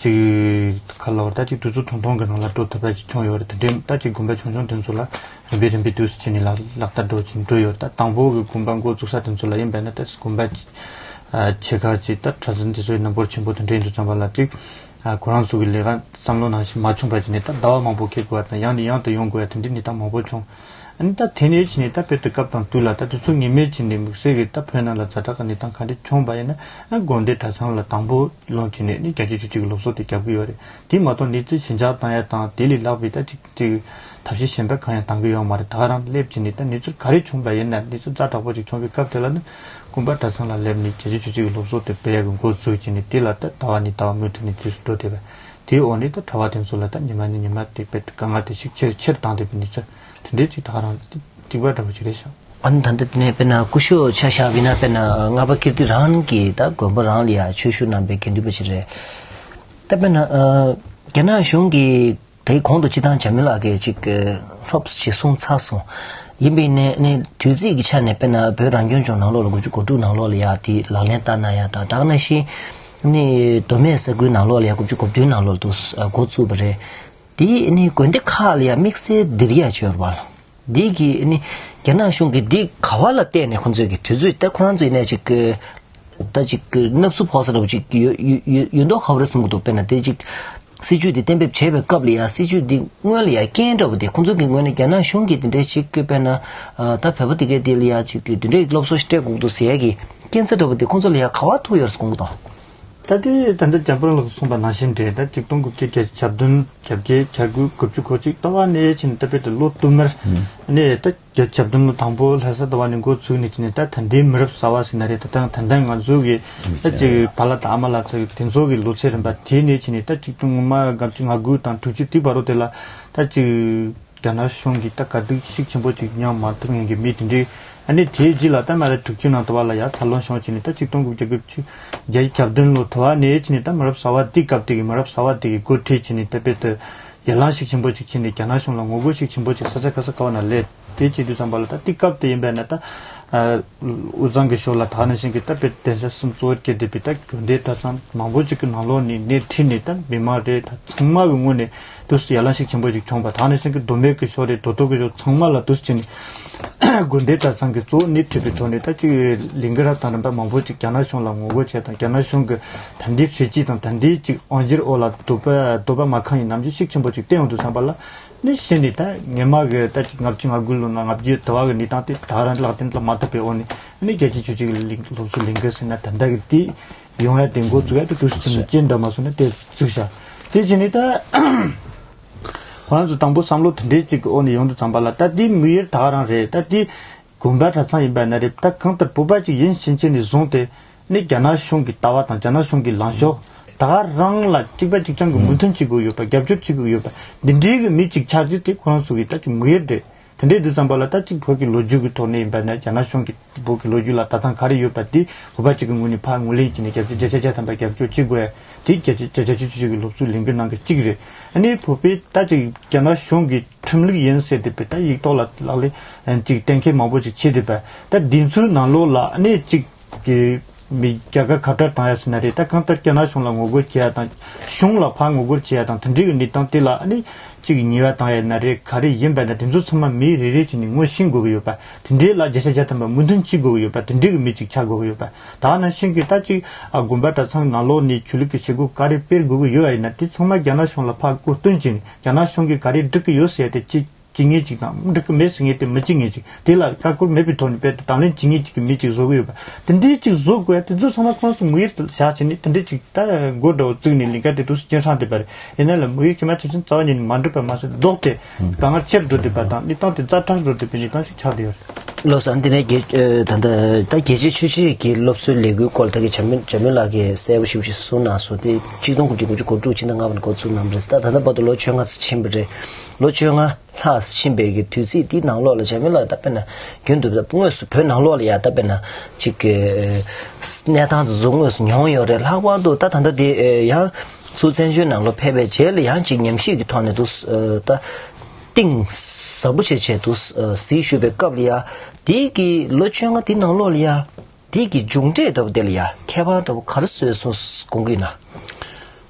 ཅིག་ག་ལབ་དགོས་རེད། ད་ཅིག་དུས་ཚོད་ཐུང་ཐུང་གི་ནང་ལ་འགྲོ་ཐུབ་པ་ཅིག་བྱུང་ཡོད་རེད། དེ་འདྲའི་ད་ཅིག་དགོན་པ་ཆུང་ཆུང་དེ་ཚོ་ལ་རིམ་པས་རིམ་པས་དུས་སུ་བྱས་ནས་ལག་ལག་བསྟར་འདྲ་བོ་ཅིག་འགྲོ་ཡོད་རེད། ད་དང་པོ་གི་དགོན་པ་འགོ་བཙུགས་ས་དེ་ཚོ་ལ་ཡིན་པ་ཡིན་ན། ད་དགོན་པ་ཆེ་ཁག་ཅིག་ད་གྲྭ་བཙུན་དེ་ཚོའི་རྣམ་པར་ཆེན་པོ་དེ་འདྲ་ཡིན་དུས་ཙམ་པ་ལ་ཅིག་ཁོ་རང་ཚོ་གི་ལས་ཀ་བསམ་བློ་ནང་བཞིན་མ་བྱུང་བ་བྱས་ནས། ད་ཟླ་བ་མང་པོ་འཁེལ་དགོས་པ་དང་། ཡང་ནས་ཡང་དུ་ཡོང་དགོས་པ་དེ་འདྲའི་གནས་སྟངས་མང་པོ་བྱུང་། ཨ་ནི་ད་དེ་ནས་བྱས་ནས་ད་དཔེ་དེ་སྐབས་དང་དུས་ལ་ད་དུས་ཚོད་ངེས་མེད་བྱས་ནས་དམིགས་བསལ་གྱི་ད་བོད་ནང་ལ་ཛ་དྲག་གི་གནས་སྟངས་ག་འདྲ་བྱུང་བ་ཡིན་ན། ཨ་དགོན་སྡེ་གྲྭ་ཚང་ལ་དང་པོ་ལོན་བྱས་ནས་ནི་རྒྱལ་གཅེས་ཆོས་གཅེས་ཀྱི་སློབ་གསོ་དེ་རྒྱབ་ཀྱི་ཡོད་རེད། དེ་མ་གཏོགས་གནས་ཚུལ་ཞི་འཇགས་བཏང་ཡ་དང་དེ་ལས་ལྷག་པའི་ད་ཅིག་ཅིག་ཐབས་ཤེས་གཞན་པ་གང་ཡང་བཏང་གི་ཡོད་མ་རེད། ད་ག་རང་སླེབས་བྱས་ནས་ད་གནས་ཚུལ་ག་རེ་བྱུང་བ་ཡིན་ན། གནས་ཚུལ་ཛ་དྲག་པོ་ཅིག་བྱུང་བའི་སྐབས་དེ་ལ་ནི་དགོན་པ་གྲྭ་ཚང་ལ་སླེབས་ནས་རྒྱལ་གཅེས་ཆོས་གཅེས་ཀྱི་སློབ་གསོ་དེ་སྤེལ་ཡ་གི་འགོ་བཙུགས་བྱས་ནས། དེ་ལ་ད་ཟླ་བ་ནས་ཟླ་བ་མུ་མཐུད་ནས་དུས་སུ་འགྲོ་བསྡད་པ། དེའི་འོག་ནས་ད་གྲྭ་པ་དེ་ཚོ་ལ་ད་ཉི་མ་ནས་ཉི་མ་དེ་དཔེ་དཀའ་ངལ་དེ་ཤུགས་ཆེ་ཆེར་བཏང་བསྡད་པའི་གནས་ཚུལ་དེ་འདྲའི་ཅིག་ད་ག་རང་གཅིག་པ་འདྲ་པོ་ཅིག་རེད་ཤག་ཨ་ནི་ད་ལྟ་དེ་ནས་དཔེར་ན་སྐུ་ཞབས་ཆ་བཞག་པ་ཡིན་ན། དཔེར་ན་ལྔ་པ་ཀིརྟི་རང་གི་ད་དགོན་པ་རང་ལ་ཡ་ཆོས་ཞུ་གནང་པའི་དགེ་འདུན་པ་ཅིག་རེད། ད་དཔེར་ན་ཨ་རྒྱ་ནག་གཞུང་གིས་དེའི་གོང་དུ་སྤྱི་བཏང་འཇམ་དབྱངས་ལགས་ཀྱིས་ཅིག་ཨ་ལྷོབས་ཅིག་གསུངས་ཚར་སོང་། ཡིན་པའི་ནས་ནས་དུས་ཚིགས་ཀྱི་ཆ་ནས་དཔེར་ན་བོད་རང་སྐྱོང་ལྗོངས་ནང་ལོགས་ལ་དགུ་བཅུ་གོ་དྲུག་ནང་ལོགས་ལ་ཡ་དེ་ལག་ལེན་བསྟར་གནང་ཡ་དང་། ད་ག་ནང་བཞིན་ནི་མདོ་སྨད་ས་ཁུལ་ནང་ལོགས་ལ་ཡ་དགུ་བཅུ་གོ་བདུན་ནང་ལོགས་དུ་འགོ་བཙུགས་པ་རེད། དེ་ནི་དགོན་སྡེ་ཁག་ལ་ཡ་དམིགས་བསལ་འདིར་ཡ་ཅིག་ཡོད་རེད་པ། འདི་གི་ནི་རྒྱ་ནག་གཞུང་གིས་འདི་ག་བ་ལ་བལྟས་ནས་ཁོང་ཚོས་ཀྱི་དུས་ཚོད་ད་ཁོ་རང་ཚོའི་ནས་ཅིག་གི་ད་ཅིག་གི་སྣབས་སུ་ཕོག་ས་འདྲ་པོ་ཅིག་ཡོད་ཡོད་ཡོད་ཡོད་མདོག་ཁ་པོ་རེད་བསམ་གི་འདུག་དཔེར་ན་དེ་ཅིག་སྲིད་ཇུས་འདི་གཏན་འབེབས་བྱས་པའི་སྐབས་ལ་ཡ་སྲིད་ཇུས་འདི་སྔོན་ལ་ཡ་རྐྱེན་འདྲ་པོ་དེ་ཁོང་ཚོ་གི་ངོས་ནས་རྒྱ་ནག་གཞུང་གིས་དེ་འདྲའི་ཅིག་གི་དཔེར་ན་ད་བོད་པ་དེ་གའི་དེ་ལ་ཡ་ཅིག་གི་དེ་འདྲའི་སློབ་གསོ་ཞིག་སྤྲད་དགོས་འདུག་ཟེར་ཡ་གི་རྐྱེན་རྩ་འདྲ་པོ་དེ་ཁོང་ཚོ་ལ་ཡ་ག་བ་ཐུག་ཡོད་རེད་དགོངས་གི་འདུག་ད་དེ་ད་ལྟ་འཇམ་དཔལ་ལགས་གསུངས་པ་ནང་བཞིན་རེད། ད་གཅིག་སྟོང་དགུ་བརྒྱ་གྱ་བདུན། གྱ་བརྒྱད། གྱ་དགུ། དགུ་བཅུ་གོ་གཅིག་ལྟ་བ་ནས་ཕྱིན་ནས་ད་དཔེ་དེ་ལོ་བསྟུད་མར་ནས་ད་གྱ་བདུན་ལོ་དང་པོ་ལྷ་ས་ལྟ་བ་ནས་འགོ་ཚུགས་ནས་ཕྱིན་ནས། ད་ད་ལྟའི་མི་རབས་གསར་བ་ཟེར་ན་རེད། ད་ད་ད་ལྟ་ང་ཚོ་གི་ད་ཅིག་པཱ་ལགས་དང་ཨ་མ་ལགས་ཚོ་གི་དེ་ཚོ་གི་ལོ་ཚད་རིམ་པ་དེ་ནས་ཕྱིན་ནས་ད་གཅིག་སྟོང་ལྔ་བརྒྱ་ལྔ་བཅུ་ང་དགུ་དང་དྲུག་ཅུ་དེ་བར་དུ་དེ་ལ་ད་ཅིག་རྒྱ་ནག་གཞུང་གིས་ད་དཀའ་སྡུག་ཤུགས་ཆེན་པོ་ཅིག་མྱངས་མ་ཐུབ་མཁན་གྱི་མི་དེ་འདྲའི། ཨ་ནི་དེའི་རྗེས་ལ་ད་མ་ར་དྲུག་ཅུ་ནང་དུ་བ་ལ་ཡ་འཚར་ལོངས་བྱུང་བྱས་ནས། ད་གཅིག་སྟོང་དགུ་བརྒྱ་དགུ་བཅུ་བརྒྱད་ཅུ་གྱ་བདུན་ལོ་དུ་བ་ནས་ཕྱིན་ནས་ད་མི་རབས་གསར་བ་དེའི་སྐབས་དེ་གི་མི་རབས་གསར་བ་དེ་གི་འགོ་ཁྲིད་བྱས་ནས་ད་དཔེ་དེ་ཡར་ལངས་ཤུགས་ཆེན་པོ་ཅིག་བྱས་ནས་རྒྱ་ནག་གཞུང་ལ་ངོ་རྒོལ་ཤུགས་ཆེན་པོ་ཅིག་ས་ཆ་ཁ་ས་ཁ་བ་ན་སླེབས། དེ་བྱེད་དུས་ཙམ་པ་ལ་ད་དེ་སྐབས་དེ་ཡིན་པས་ན་ད་ཨ་དབུས་གཙང་གི་ཕྱོགས་ལ་ད་ག་ནང་བཞིན་གྱི་ད་དཔེ་གདན་ས་གསུམ་གཙོ་བོར་གྱུར་བསྡད་པའི་ད་དགོན་སྡེ་གྲྭ་ཚང་མང་པོ་ཅིག་གི་ནང་ལོགས་ནས་སྣེ་ཁྲིད་ནས་ད་མི་མང་རེད། ད་ཚང་མ་གི་ངོས་ནས་དུས་སུ་ཡར་ལངས་ཤུགས་ཆེན་པོ་ཅིག་བྱུང་བ། ད་ག་ནང་བཞིན་གྱི་མདོ་སྨད་ཀྱི་ཕྱོགས་རེད། མདོ་སྟོད་ཀྱི་ཕྱོགས་ཚང་མ་ལ་དུས་སུ་བྱས་ནས་དགོན་སྡེ་གྲྭ་ཚང་གི་གཙོ་བོ་སྣེ་ཁྲིད་པའི་ཐོག་ནས་ད་ཅིག་ལས་འགུལ་རབ་དང་རིམ་པ་མང་པོ་ཅིག་རྒྱ་ནག་གཞུང་ལ་ངོ་རྒོལ་བྱས་དང་། རྒྱ་ནག་གཞུང་གི་ད་ལྟའི་སྲིད་བྱུས་དང་ད་ལྟའི་ཅིག་དབང་སྒྱུར་འོག་ལ་འདོད་པ་འདོད་པ་མ་ཁེངས་པའི་རྣམ་འགྱུར་ཤུགས་ཆེན་པོ་ཅིག་བསྟན་ཡོང་དུས་ཙམ་པ་ལ། ནི་གཞི་ནས་ད་སྔོན་མ་གི་ད་ཅིག་ལྔ་བཅུ་ང་དགུ་ལོ་ན་ལྔ་བཅུ་དུ་བ་གི་གནས་སྟངས་དེ་ད་རང་ལག་ལེན་ལ་མ་ཐུབ་པའི་འོག་ནས། ནི་རྒྱལ་གཅེས་ཆོས་གཅེས་ཀྱི་ལས་སློབ་གསོའི་ལས་འགུལ་ཟེར་ན་ད་ལྟ་གི་དེ་ཡོང་ཡ་དེ་འགོ་བཙུགས་ཡ་དེ་དུས་སུ་ཕྱིན་ནས་རྐྱེན་འདྲ་མ་སོང་ན་དེ་བཙུགས་ཤག་དེ་བྱས་ནས་ད་ཁོ་རང་ཚོ་དང་པོ་བསམ་བློ་དེ་འདྲའི་ཅིག་གི་འོག་ནས་ཡོང་དུས་ཙམ་པ་ལ། ད་དེ་དམིགས་ཡུལ་ད་ག་རང་རེད། ད་དེ་ དགོན་པ་གྲྭ་ཚང་ཡིན་པ་ན་རེད། ད་གང་ལྟར་བོད་པ་ཅིག་ཡིན་ཕྱིན་ཆད་ནས་བཟུང་སྟེ་ནི་རྒྱ་ནག་གཞུང་གི་ལྟ་བ་དང་རྒྱ་ནག་གཞུང་གི་ལངས་ཕྱོགས་ད་ག་རང་ལ་གཅིག་པ་གཅིག་རྐྱང་གི་མོས་མཐུན་བྱེད་དགོས་ཡོད་པ། རྒྱབ་སྐྱོར་བྱེད་དགོས་ཡོད་པ། འདི་འདྲའི་གི་མི་གཅིག་ཆགས་རྒྱུ་དེ་ཁོ་རང་ཚོ་གི་ད་ཅིག་མི་ཡོད་རེད། དེ་འདྲའི་དུས་ཙམ་པ་ལ་ད་ཅིག་བོད་ཀྱི་ལོ་རྒྱུས་ཀྱི་ཐོག་ནས་ཡིན་པ་ན་རྒྱ་ནག་གཞུང་གི་བོད་ཀྱི་ལོ་རྒྱུས་ལ་ལྟ་སྟངས་ག་རེ་ཡོད་པ་དེ་བོད་པ་གཅིག་གི་ངོས་ནས་ཕར་ངོས་ལེན་བྱས་ནས་རྒྱབ་སྐྱོར་བརྒྱ་ཆ་བརྒྱ་ཐམ་པ་རྒྱབ་སྐྱོར་བྱེད་དགོས་ཡ་དེ་བརྒྱ་ཆ་བརྒྱ་ཆ་བཅུ་གཅིག་གི་སློབ་གསོའི་ལས་འགུལ་ནང་གི་གཅིག་རེད། ཨ་ནི་བོད་པའི་ད་ཅིག་རྒྱ་ནག་གཞུང་གི་ཁྲིམས་ལུགས་ཡིན་ཟེར་དེ་བས་ད་ཡིག་ཐོག་ལ་ལག་ལེན་ཅིག་གཏན་འཁེལ་མང་པོ་ཅིག་བྱས་དེ་བས་ད་འདི་ཚོའི་ནང་ལོགས་ལ་ཨ་ནི་ཅིག་གི་མི་རྒྱ་གར་ཁ་བྲལ་བཏང་ཡ་ཟེར་ན་རེད། ད་གང་ལྟར་རྒྱ་ནག་གཞུང་ལ་ངོ་རྒོལ་བྱེད་ཡ་དང་གཞུང་ལ་ཕར་ངོ་རྒོལ་བྱེད་ཡ་དང་དེ་འདྲའི་གི་གནས་སྟངས་དེ་ལ་ཨ་ནི་ཅིག་ཉེས་པ་བཏང་ཡ་ན་རེད། ག་རེ་ཡིན་པ་ན་དེ་ཚོ་ཚང་མ་མི་རེ་རེ་བྱས་ནས་ངོ་ཤེས་དགོས་ཀྱི་ཡོད་པ། དེ་འདྲའི་ལ་བརྒྱ་ཆ་བརྒྱ་ཐམ་པ་མོས་མཐུན་བྱེད་དགོས་ཀྱི་ཡོད་པ། དེ་འདྲའི་གི་མི་ཅིག་ཆགས་དགོས་ཀྱི་ཡོད་པ། ད་ནང་བཞིན་གྱི་ད་ཅིག་ཨ་དགོན་པ་གྲྭ་ཚང་ནང་ལོགས་ནས་ཆོས་ལུགས་ཀྱི་བྱེད་སྒོ་ག་རེ་སྤེལ་དགོས་ཀྱི་ཡོད་ཨ་ཡིན་ན་དེ་ཚང་མ་རྒྱ་ནག་གཞུང་ལ་ཕར་མགོ་སྟོན་བྱས་ནས་རྒྱ་ནག་གཞུང་གིས་ག་རེ་སྒྲིག་གི་ཡོད་ཟེར་ཏེ་ཅི་བྱེད་མཁན་ཅིག་དང་སྒྲིག་གི་མེད་ཟེར་མཁན་དེ་མི་བྱེད་མཁན་ཅིག་དེ་ལ་ཀ་ཁོལ་མེད་པའི་ཐོག་ནས་དཔེ་དང་ལེན་བྱེད་མཁན་ཅིག་གི་མི་ཅིག་བཟོ་གི་ཡོད་པ། དེ་འདྲའི་ཅིག་བཟོ་དགོས་ཡ་དེ་ཚོ་ཚང་མ་ཁོང་ཚོ་དམིགས་ཡུལ་དུ་བཞག་བྱས་ནས་དེ་འདྲའི་ཅིག་ད་མགོ་འདྲ་བོ་བཙུགས་ནས་ལས་ཀ་དེ་འདུག་སེ་སྐྱོན་བསྲང་བསྡད་པ་རེད། ཡིན་ན་ལ་དམིགས་ཡུལ་ཇི་མ་ཇི་བཞིན་རྩ་བ་ཉིད་ནས་མ་འགྲུབ་པ་མ་ཟད་ལྡོག་སྟེ་དཀའ་ངལ་ཆེ་རུ་འགྲོ་བསྡད་པ་དང་གནས་སྟངས་དེ་ཛ་དྲག་རུ་འགྲོ་བསྡད་པའི་གནས་སྟངས་ཤིག་ཆགས་བསྡད་ཡོད་རེད། ལགས་སོ། འདི་ནས་རྒྱལ་ཨ་ད་ལྟ་ད་རྒྱལ་སྤྱིའི་ཆོས་བྱེད་ཀྱི་སློབ་གསོའི་ལས་འགུལ་སྐོར་ད་གི་བྱ་མི་བྱ་མི་ལགས་ཀྱིས་གསལ་པོ་ཞེ་པོ་ཞིག་གསུངས་གནང་སོང་། དེ་གཅིག་སྟོང་དགུ་བརྒྱ་དགུ་བཅུ་གོ་དྲུག་ཕྱི་ཟླ་ལྔ་པ་ནས་འགོ་བཙུགས་གནང་བ་རེད། ད་ད་ལྟ་བར་དུ་ལོ་བཅོ་ལྔ་ཙམ་ཕྱིན་པ་རེད། ལོ་བཅོ་ལྔ་ལྷག་ཙམ་ཕྱིན་པའི་གི་དུས་ཚིགས་འདིའི་ནང་ལོགས་ལ་བྱ་མི་ལགས་ད་དཔེར་ན་རྒྱུན་དུ་ད་དངོས་སུ་བོད་ནང་ལོགས་ལ་ཡ་ད་དཔེར་ན་ཅིག་གི་གནས་སྟངས་དེ་ཚོ་དངོས་སུ་མྱོང་ཡོད་རེད། ལྷག་པར་དུ་ད་ད་ལྟ་དེ་ཡང་ཚུར་བཙན་བྱོལ་ནང་ལོགས་ཕེབས་པའི་རྗེས་ལ་ཡང་ཅིག་ཉམས་ཞིབ་ཀྱི་ཐོག་ནས་དུ་ད་གཏིང་ཟབ་པོ་བྱས་བྱས་དུ་གཟིགས་ཞུ་བའི་སྐབས་ལ་ཡ་དེ་གི་ལོ་བཅོ་ལྔ་དེ་ནང་ལོགས་ལ་ཡ། དེ་གི་མཇུག་འབྲས་འདྲ་བོ་དེ་ལ་ཡ་ཁྱད་པར་འདྲ་བོ་ག་རེ་བཟོས་སོང་དགོངས་ཀྱི་ཡིན་ན།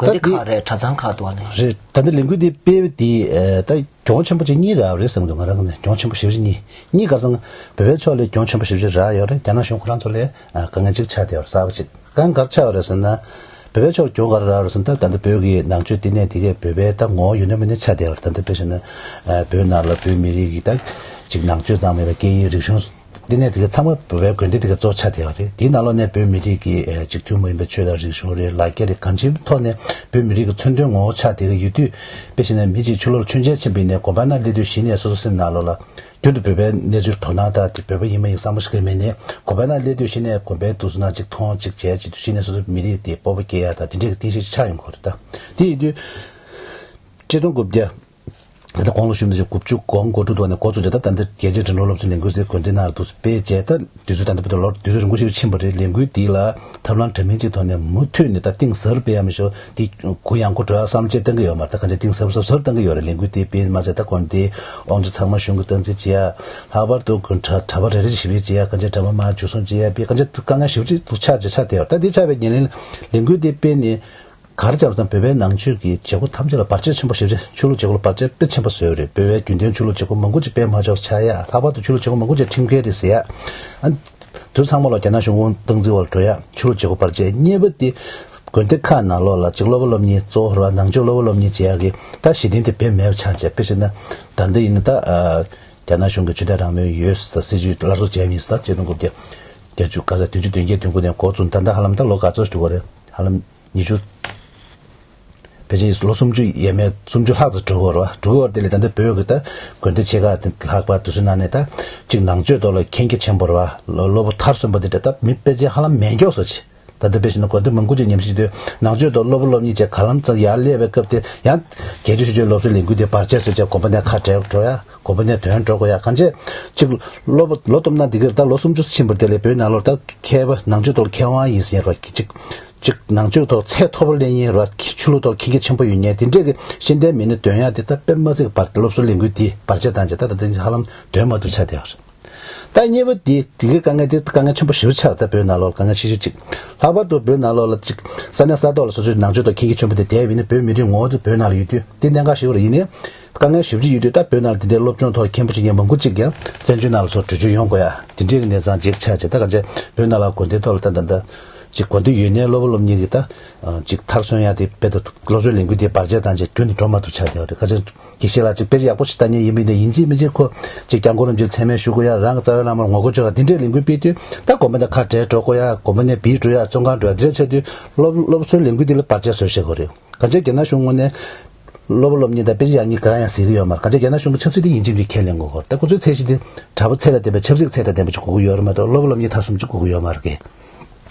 དགོན་སྡེ་ད་ཁག་རེད། གྲྭ་ཚང་ཁག་ཏུ་བ་ནས། རེད། ད་ལྟ་ལས་འགུལ་འདི་སྤེལ་བ་དེ་ད་གྱོང་ཆེན་པོ་ཅིག་གཉིས་རག་རེད་བསམ་གྱི་འདུག་ང་རང་ནས་གྱོང་ཆེན་པོ་ཞེ་པོ་ཅིག་གཉིས་གཉིས་ག་རེ་ཟེར་ན། བོད་པའི་ཕྱོགས་ལས་གྱོང་ཆེན་པོ་ཞེ་པོ་ཅིག་རག་ཡོད་རེད། རྒྱ་ནག་གཞུང་ཁོ་རང་ཚོ་ལས་དཀའ་ངལ་ཅིག་ཆགས་བསྡད་ཡོད་རེད། གསར་པ་ཅིག་གང་གར་ཆགས་ཡོད་རེད་ཟེར་ན། བོད་པའི་ཕྱོགས་གྱོང་ག་རེ་རག་རེད་ཟེར་ན། ད་ལྟ་བོད་ཀྱི་ནང་ཆོས་བསྟི་གནས་དེ་གས་བོད་པའི་ད་ངོ་བོ་ཡོད་ན་མེད་ན་ཆགས་བསྡད་ཡོད་རེད། ད་ལྟ་དཔེ་བཞག་ན་བོད་ནང་ལ་བོད་མི་རིགས་ཀྱི་ད་ཅིག་ནང་ཆོས་ཙམ་མིན་པའི་སྐད་ཡིག་རིག་གཞུང་། འདི་ནས་དེ་ག་ཚང་མ་བོད་པའི་དགོན་སྡེ་དེ་ག་གཙོ་ཆགས་བསྡད་ཡོད་རེད། དེའི་ནང་ལོགས་ནས་བོད་མི་རིགས་ཀྱི་ཨེ་གཅིག་མཐུན་མ་ཡིན་པའི་ཆོས་དང་རིག་གཞུང་རེད། ལ་རྒྱ་རེད། གང་ཅིའི་ཐོག་ནས་བོད་མི་རིགས་ཀྱི་མཚོན་དོན་ངོ་བོ་ཆགས་བསྡད་ཀྱི་ཡོད་དུས། དཔེ་བཞག་ན་མི་གཅིག་ཕྱི་ལོགས་ལ་ཆོས་མཇལ་ཕྱིན་པ་ཡིན་ནའི་དགོན་པ་ནང་སླེབས་དུས་གཞི་ནས་སོ་སོ་སེམས་ནང་ལོགས་ལ་རྒྱུན་དུ་བོད་པའི་གནས་ཚུལ་དོ་སྣང་དང་དེ་བོད་པ་ཡིན་མ་ཡིན་བསམ་བློ་ཞིག་གི་མེད་ནའི་དགོན་པ་ནང་སླེབས་དུས་གཞི་ནས་དགོན་པའི་འདུག་སེ་ནང་གཅིག་མཐོང་གཅིག་མཇལ་གཅིག་ཏུ་གཞི་ནས་སོ་སོ་མི་རིགས་དེ་སྤོབས་པ་སྐྱེ་ཡ་དང་དེ་འདྲའི་གི་རྟེན་གཞི་ཆགས་ཡོང་གི་རེད། ད་དེ་ཡིན་དུས་ཆིག་སྟོང་དགུ་བརྒྱ། ད་ལྟ་གོང་ལ་ཞུས་པ་ནང་བཞིན་དགུ་བཅུ་གོ་ལྔ་གོ་དྲུག་ཐོག་ནས་འགོ་བཙུགས་བྱས། ད་ད་ལྟ་རྒྱལ་སྤྱིའི་འགྲོ་འགྲུལ་སློབ་གསོའི་ལས་འགུལ་ཟེར་དགོན་སྡེ་ནང་ལ་འདུག་སེ་སྤེལ་བྱས། ད་དུས་ཚོད་ད་ལྟ་བར་དུ་ལོ་དུས་ཚོད་རིང་པོ་ཞིག་ཕྱིན་པ་རེད། ལས་འགུལ་འདི་ལ་ཐབས་ལམ་འདྲ་མིན་གཅིག་ཐོག་ནས་མུ་མཐུད་ནས་ད་གཏིང་ཟབ་རུ་སྤེལ་ཡ་མི་ཤོག་འདི་གུ་ཡངས་པོ་འགྲོ་ཡ་བསམ་བློ་ཅིག་གཏོང་གི་ཡོད་མ་རེད། ད་གང་ཅི་གཏིང་ཟབ་ཟབ་ཟབ་གཏོང་གི་ཡོད་རེད། ལས་འགུལ་འདི་སྤེལ་མ་ཟད་ད་དགོན་སྡེ་དབང་ཆ་ཚང་མ་གཞུང་གིས་སྟངས་འཛིན་བྱེད་ཡ། ལྷག་པར་དུ་དགོན་གྲྭ་གྲྭ་པ་རེ་རེ་ཞིབ་དཔྱད་བྱེད་ཡ། གང་ཅི་གྲྭ་པ་མར་འཇུ་བཟུང་བྱེད་ཡ། དཔེ་གང་ཅི་དཀའ་ངལ་ཞེ་པོ་ཅིག་འདུག་ཆགས་ཆགས་ཆགས་བསྡད་ཡོད་རེད། ད་འདི་ཆགས་པའི་ཉེར་ལེན་ལས་འགུལ་འདི་སྤེལ་ནས། ག་རེ་བྱས་པ་ཙང་བོད་པའི་ནང་ཆོས་ཀྱི་བྱེད་སྒོ་ཐམས་ཅད་ལ་བར་ཆད་ཆེན་པོ་ཞེ་པོ་ཅིག་ཆོས་ལུགས་བྱེད་སྒོ་ལ་བར་ཆད་དཔེ་ཆེན་པོ་བཟོས་ཡོད་རེད། བོད་པའི་རྒྱུན་ལྡན་ཆོས་ལུགས་བྱེད་སྒོ་མང་པོ་ཅིག་སྤེལ་མ་ཆོག་ཆགས་ཡ། ལྷག་པར་དུ་ཆོས་ལུགས་བྱེད་སྒོ་མང་པོ་ཅིག་ཁྲིམས་འགལ་རེད་ཟེར་ཡ། ཨ། དེ་ཚོ་ཚང་མ་ལ་རྒྱ་ནག་གཞུང་གིས་སྟངས་འཛིན་འོག་ལ་འགྲོ་ཡ། ཆོས་ལུགས་བྱེད་སྒོ་བར་ཆད། གཉིས་པ་དེ་དགོན་སྡེ་ཁག་ནང་ལོགས་ལ་ཅིག་སློབ་པ་སློབ་གཉེར་གཙོ་བོ་ར་ནང་ཆོས་སློབ་པ་སློབ་གཉེར་བྱེད་ཡ་གི་ད་གཞི་རྟེན་དེ་བེད་མེད་པ་ཆགས་བྱས། དཔེ་བཞག་ན་ད་ལྟ་ཡིན་ན་ད་ཨ་རྒྱ་ནག་གཞུང་གི་ཆོས་དད་རང་མོས་ཡོད་ཟེར་སྲིད་བྱུས་སླར་གསོ་བྱས་མིན་ཟེར། ད་ཆིག་སྟོང་དགུ་བརྒྱ་བརྒྱད་ཅུ་ག་ས་བདུན་ཅུ་དོན་བརྒྱད་དོན་དགུ་ནས་འགོ་བཙུགས། ད་ལྟ་ཧ་ལམ་ད་ལོ་ག་ཚོད་འགྲོ་གི་རེད། ཧ་ལམ་ཉི་ཤུ། ཕལ་ཆེར་ལོ་སུམ་ཅུ་ཡས་མས་སུམ་ཅུ་ལྷག་ཙམ་འགྲོ་གི་རེད་བ། འགྲོ་གི་ཡོད་རེད། དེ་ལས་ད་ལྟ་བོད་ཀྱི་ད་དགོན་སྡེ་ཆེ་ཁག་དེ་ལྷག་པ་དེ་ཚོའི་ནང་ནས་ད་གཅིག་ནང་ཆོས་ཐོག་ལ་མཁྱེན་རྒྱ་ཆེན་པོ་རེད་བ། སློབ་པ་མཐར་སོན་པ་དེ་འདྲ་ད་མི་ཕལ་ཆེར་ཧ་ལམ་མེད་མགྱོགས་སོ་ཆེ། ད་ལྟ་དཔེ་བཞག་ན་དགོན་སྡེ་མང་པོ་ཅིག་ཉམས་ཞིབ་དུས་ནང་ཆོས་ཐོག་སློབ་པ་སློབ་གཉེར་བྱས་ག་ལམ་ཙམ་ཡར་སླེབས་པའི་སྐབས་དེ་ཡང་རྒྱལ་སྤྱིའི་ཆོས་སྤྱོད་སློབ་གསོའི་ལས་འགུལ་དེ་བར་ཆད་བཟོས་བྱས་དགོན་པ་ནས་ཁ་བྲལ་འགྲོ་ཡ། དགོན་པ་ནས་ཐོན་འགྲོ་དགོས་ཡ། གང་བྱས་གཅིག་སློབ་པ་ལོ་སྟོབས་ན་འདི་གར་ད་ལོ་སུམ་ཅུ་ཕྱིན་པ་དེ་ལས་བོད་ནང་ལོགས་ད་མཁས་པ་ནང་ཆོས་ཐོག་མཁས་དབང་ཡིན་ཟེར་བ་གཅིག་གཅིག་ནང་ཆོས་ཐོག་ཚད་མཐོ་པོ་སླེབས་མཁན་ར་ཆོས་ལུགས་ཐོག་མཁྱེན་རྒྱ་ཆེན་པོ་ཡོད་མཁན་དེ་འདྲས་ཀྱི་ཤེས་ལྡན་མི་སྣ་འདོན་ཡ་དེ་ད་དཔེ་མ་སྲིད་པར་སློབ་གསོའི་ལས་འགུལ་དེ་བར་ཆད་བཏང་རྗེས་ད་ད་ལྟ་ཧ་ལམ་འདོན་མ་ཐུབ་ཆགས་བསྡད་ཡོད་རེད། ད་གཉིས་པ་དེ་དེ་གའི་དཀའ་ངལ་དེ་དཀའ་ངལ་ཆེན་པོ་ཞེ་པོ་ཆགས། ད་བོད་ནང་ལོགས་ལ་དཀའ་ངལ་ཆེ་ཤོས་གཅིག་ལྷག་པར་དུ་བོད་ནང་ལོགས་ལ་གཅིག་ས་གནས་ས་ཐོག་ལ་སོ་སོའི་ནང་ཆོས་ཐོག་མཁྱེན་རྒྱ་ཆེན་པོ་དེ་བསྡད་པ་ཡིན་ན་བོད་མི་རིགས་ངོ་བོ་དེ་བོད་ནང་ལ་ཡོད་དུས་དེ་གནད་འགག་ཞེ་པོ་རེད། ཡིན་ནའི་དཀའ་ངལ་ཞེ་པོ་ཅིག་ཡོད་དུས་ད་བོད་ནང་ལ་དེ་འདྲའི་སློབ་སྦྱོང་ཐོག་མཁན་པོ་ཅིག་ཡང་མང་པོ་ཅིག་ཀྱང་བཙན་བྱོལ་ནང་ལ་སོ་བྲོས་བྱོལ་ཡོང་དགོས་ཡ་དེ་འདྲའི་གི་གནས་སྟངས་ཅིག་ཆགས་བྱས། ད་ག་ཚད་བོད་ནང་ལ་དགོན་སྡེ་ཐོག་ལ་ད་ད་ད་ཅིག་དགོན་སྡེ་ཡོད་ནའི་སློབ་པ་སློབ་གཉེར་གྱི་ད་ཅིག་མཐར་སོན་ཡ་དེ་དཔེ་ད་སློབ་གསོའི་ལས་འགུལ་དེ་བར་ཆད་བཏང་བྱས་རྒྱུན་དུ་འགྲོ་མ་ཐུབ་ཆགས་བསྡད་ཡོད་རེད། ག་ཚད་དགེ་བཤེས་ལགས་ཅིག་དཔེ་ཆ་ཡག་པོ་ཞིག་ལྟ་མཁན་ཡིན་པ་ཡིན་ན་ཡིན་གཅིག་མིན་གཅིག་ཁོ་ཅིག་སྐྱབས་མགོན་རིན་པོ་ཆེ་མཚན་སྨད་ཞུ་དགོས་ཡ། རང་གི་རྩ་བའི་བླ་མར་ངོ་རྒོལ་བྱེད་ཡ་དེ་འདྲའི་ལས་འགུལ་སྤེལ་དུས་ད་དགོན་པ་ནས་ཁ་བྲལ་འགྲོ་དགོས་ཡ། དགོན་པ་ནས་བུད་འགྲོ་ཡ། བཙོན་ཁང་འགྲོ་ཡ་དེ་འདྲ་ཆགས་དུས་སློབ་སློབ་གསོའི་ལས་འགུལ་དེ་ལ་བར་ཆད་བཟོས་བཞག་གི་རེད། ག་ཚད་རྒྱ་ནག་གཞུང་ངོས་ནས་ སློབ་པ་སློབ་གཉེར་དང་དཔེ་ཆ་ཡག་ཉེས་གང་ཡང་ཟེར་གྱི་ཡོད་མ་རེད། གང་ཅི་རྒྱ་ནག་གཞུང་གི་ཆབ་སྲིད་དེ་ཡིན་གཅིག་མིན་གཅིག་ཁས་ལེན་དགོས་ཀྱི་རེད། ད་ཁོ་ཚོའི་ཚད་གཞི་དེ་གྲྭ་པ་ཚད་དང་ལྡན་པ་ཅིག་དགོས་ཀྱི་ཡོད་རེད་མ་གཏོགས། སློབ་པ་སློབ་གཉེར་ཐ་གསུམ་ཅིག་དགོས་ཀྱི་ཡོད་མ་རེད་གི།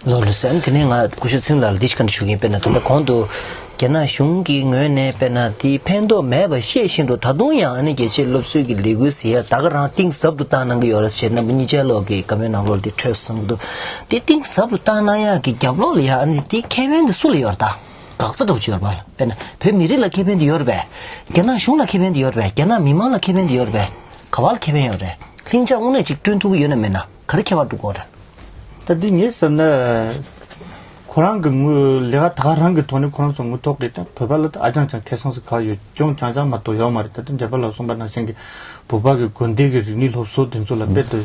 ལགས་ལགས་སོ། ཨ་ནི་དེ་ནས་ང་སྐུ་ཞབས་ཚེ་རིང་ལགས་ལ་འདི་ཞིག་བཀའ་འདྲི་ཞུ་གི་ཡིན། དཔེར་ན་ད་ལྟ་གོང་དུ་རྒྱ་ནག་གཞུང་གི་ངོས་ནས་དཔེར་ན་དེ་ཕན་ཐོགས་མེད་པ་ཤེས་བཞིན་དུ། ད་དུང་ཡང་ཨ་ནི་རྒྱལ་གཅེས་སློབ་གསོའི་གི་ལས་འགུལ་ཟེར་ཡ་ད་ག་རང་གཏིང་ཟབ་ཏུ་བཏང་གནང་གི་ཡོད་རེད་ཟེར། རྣམ་པ་གཉིས་ཆ་ལོག་གི་བཀའ་མོལ་ནང་ལོགས་དེ་འཕྲོས་སོང་གི་འདུག། དེ་གཏིང་ཟབ་ཏུ་བཏང་གནང་ཡག་གི་རྒྱབ་ལོགས་ལ་ཡ་ཨ་ནི་དེ་ཁེ་ཕན་དེ་སུ་ལ་ཡོད་རེད། ད་འགག་རྩ་འདྲ་བོ་ཅིག་ཡོད་རེད་པ་ལ། དཔེར་ན་བོད་མི་རིགས་ལ་ཁེ་ཕན་དེ་ཡོད་རེད་པས། རྒྱ་ནག་གཞུང་ལ་ཁེ་ཕན་དེ་ཡོད་རེད་པས། རྒྱ་ནག་མི་མང་ལ་ཁེ་ཕན་དེ་ཡོད་རེད་པས། ག་བ་ལ་ཁེ་ཕན་ཡོད་རེད། ལྷིང་འཇགས་དངོས་གནས་ཅིག་བསྐྲུན་ཐུབ་ཀྱི་ཡོད་ན་མེད་ན་ག་རེ་ཁྱད་པར་འགྲོ་གི་ཡོད་རེད། ད་འདི་ངས་བསམ་ན། ཁོ་རང་གི་དངུལ་ལས་ཀ་ད་ག་རང་གི་ཐོག་ནས་ཁོ་རང་ཚོ་དངུལ་ཐོག་གི་ད་བོད་པ་ལ་ད་ཨ་ཅང་ཅང་ཁེ་བཟང་ཟིག་ག་ཡོད། ཅུང་ཅང་ཅང་མ་གཏོགས་ཡོད་མ་རེད། ད་ལྟ་འདས་པ་ལ་གསུངས་པ་ནང་བཞིན་གྱི་བོད་པ་གི་དགོན་སྡེ་གི་རིག་གནས་སློབ་གསོ་དེ་ཚོ་ལ་རྦད་དེ་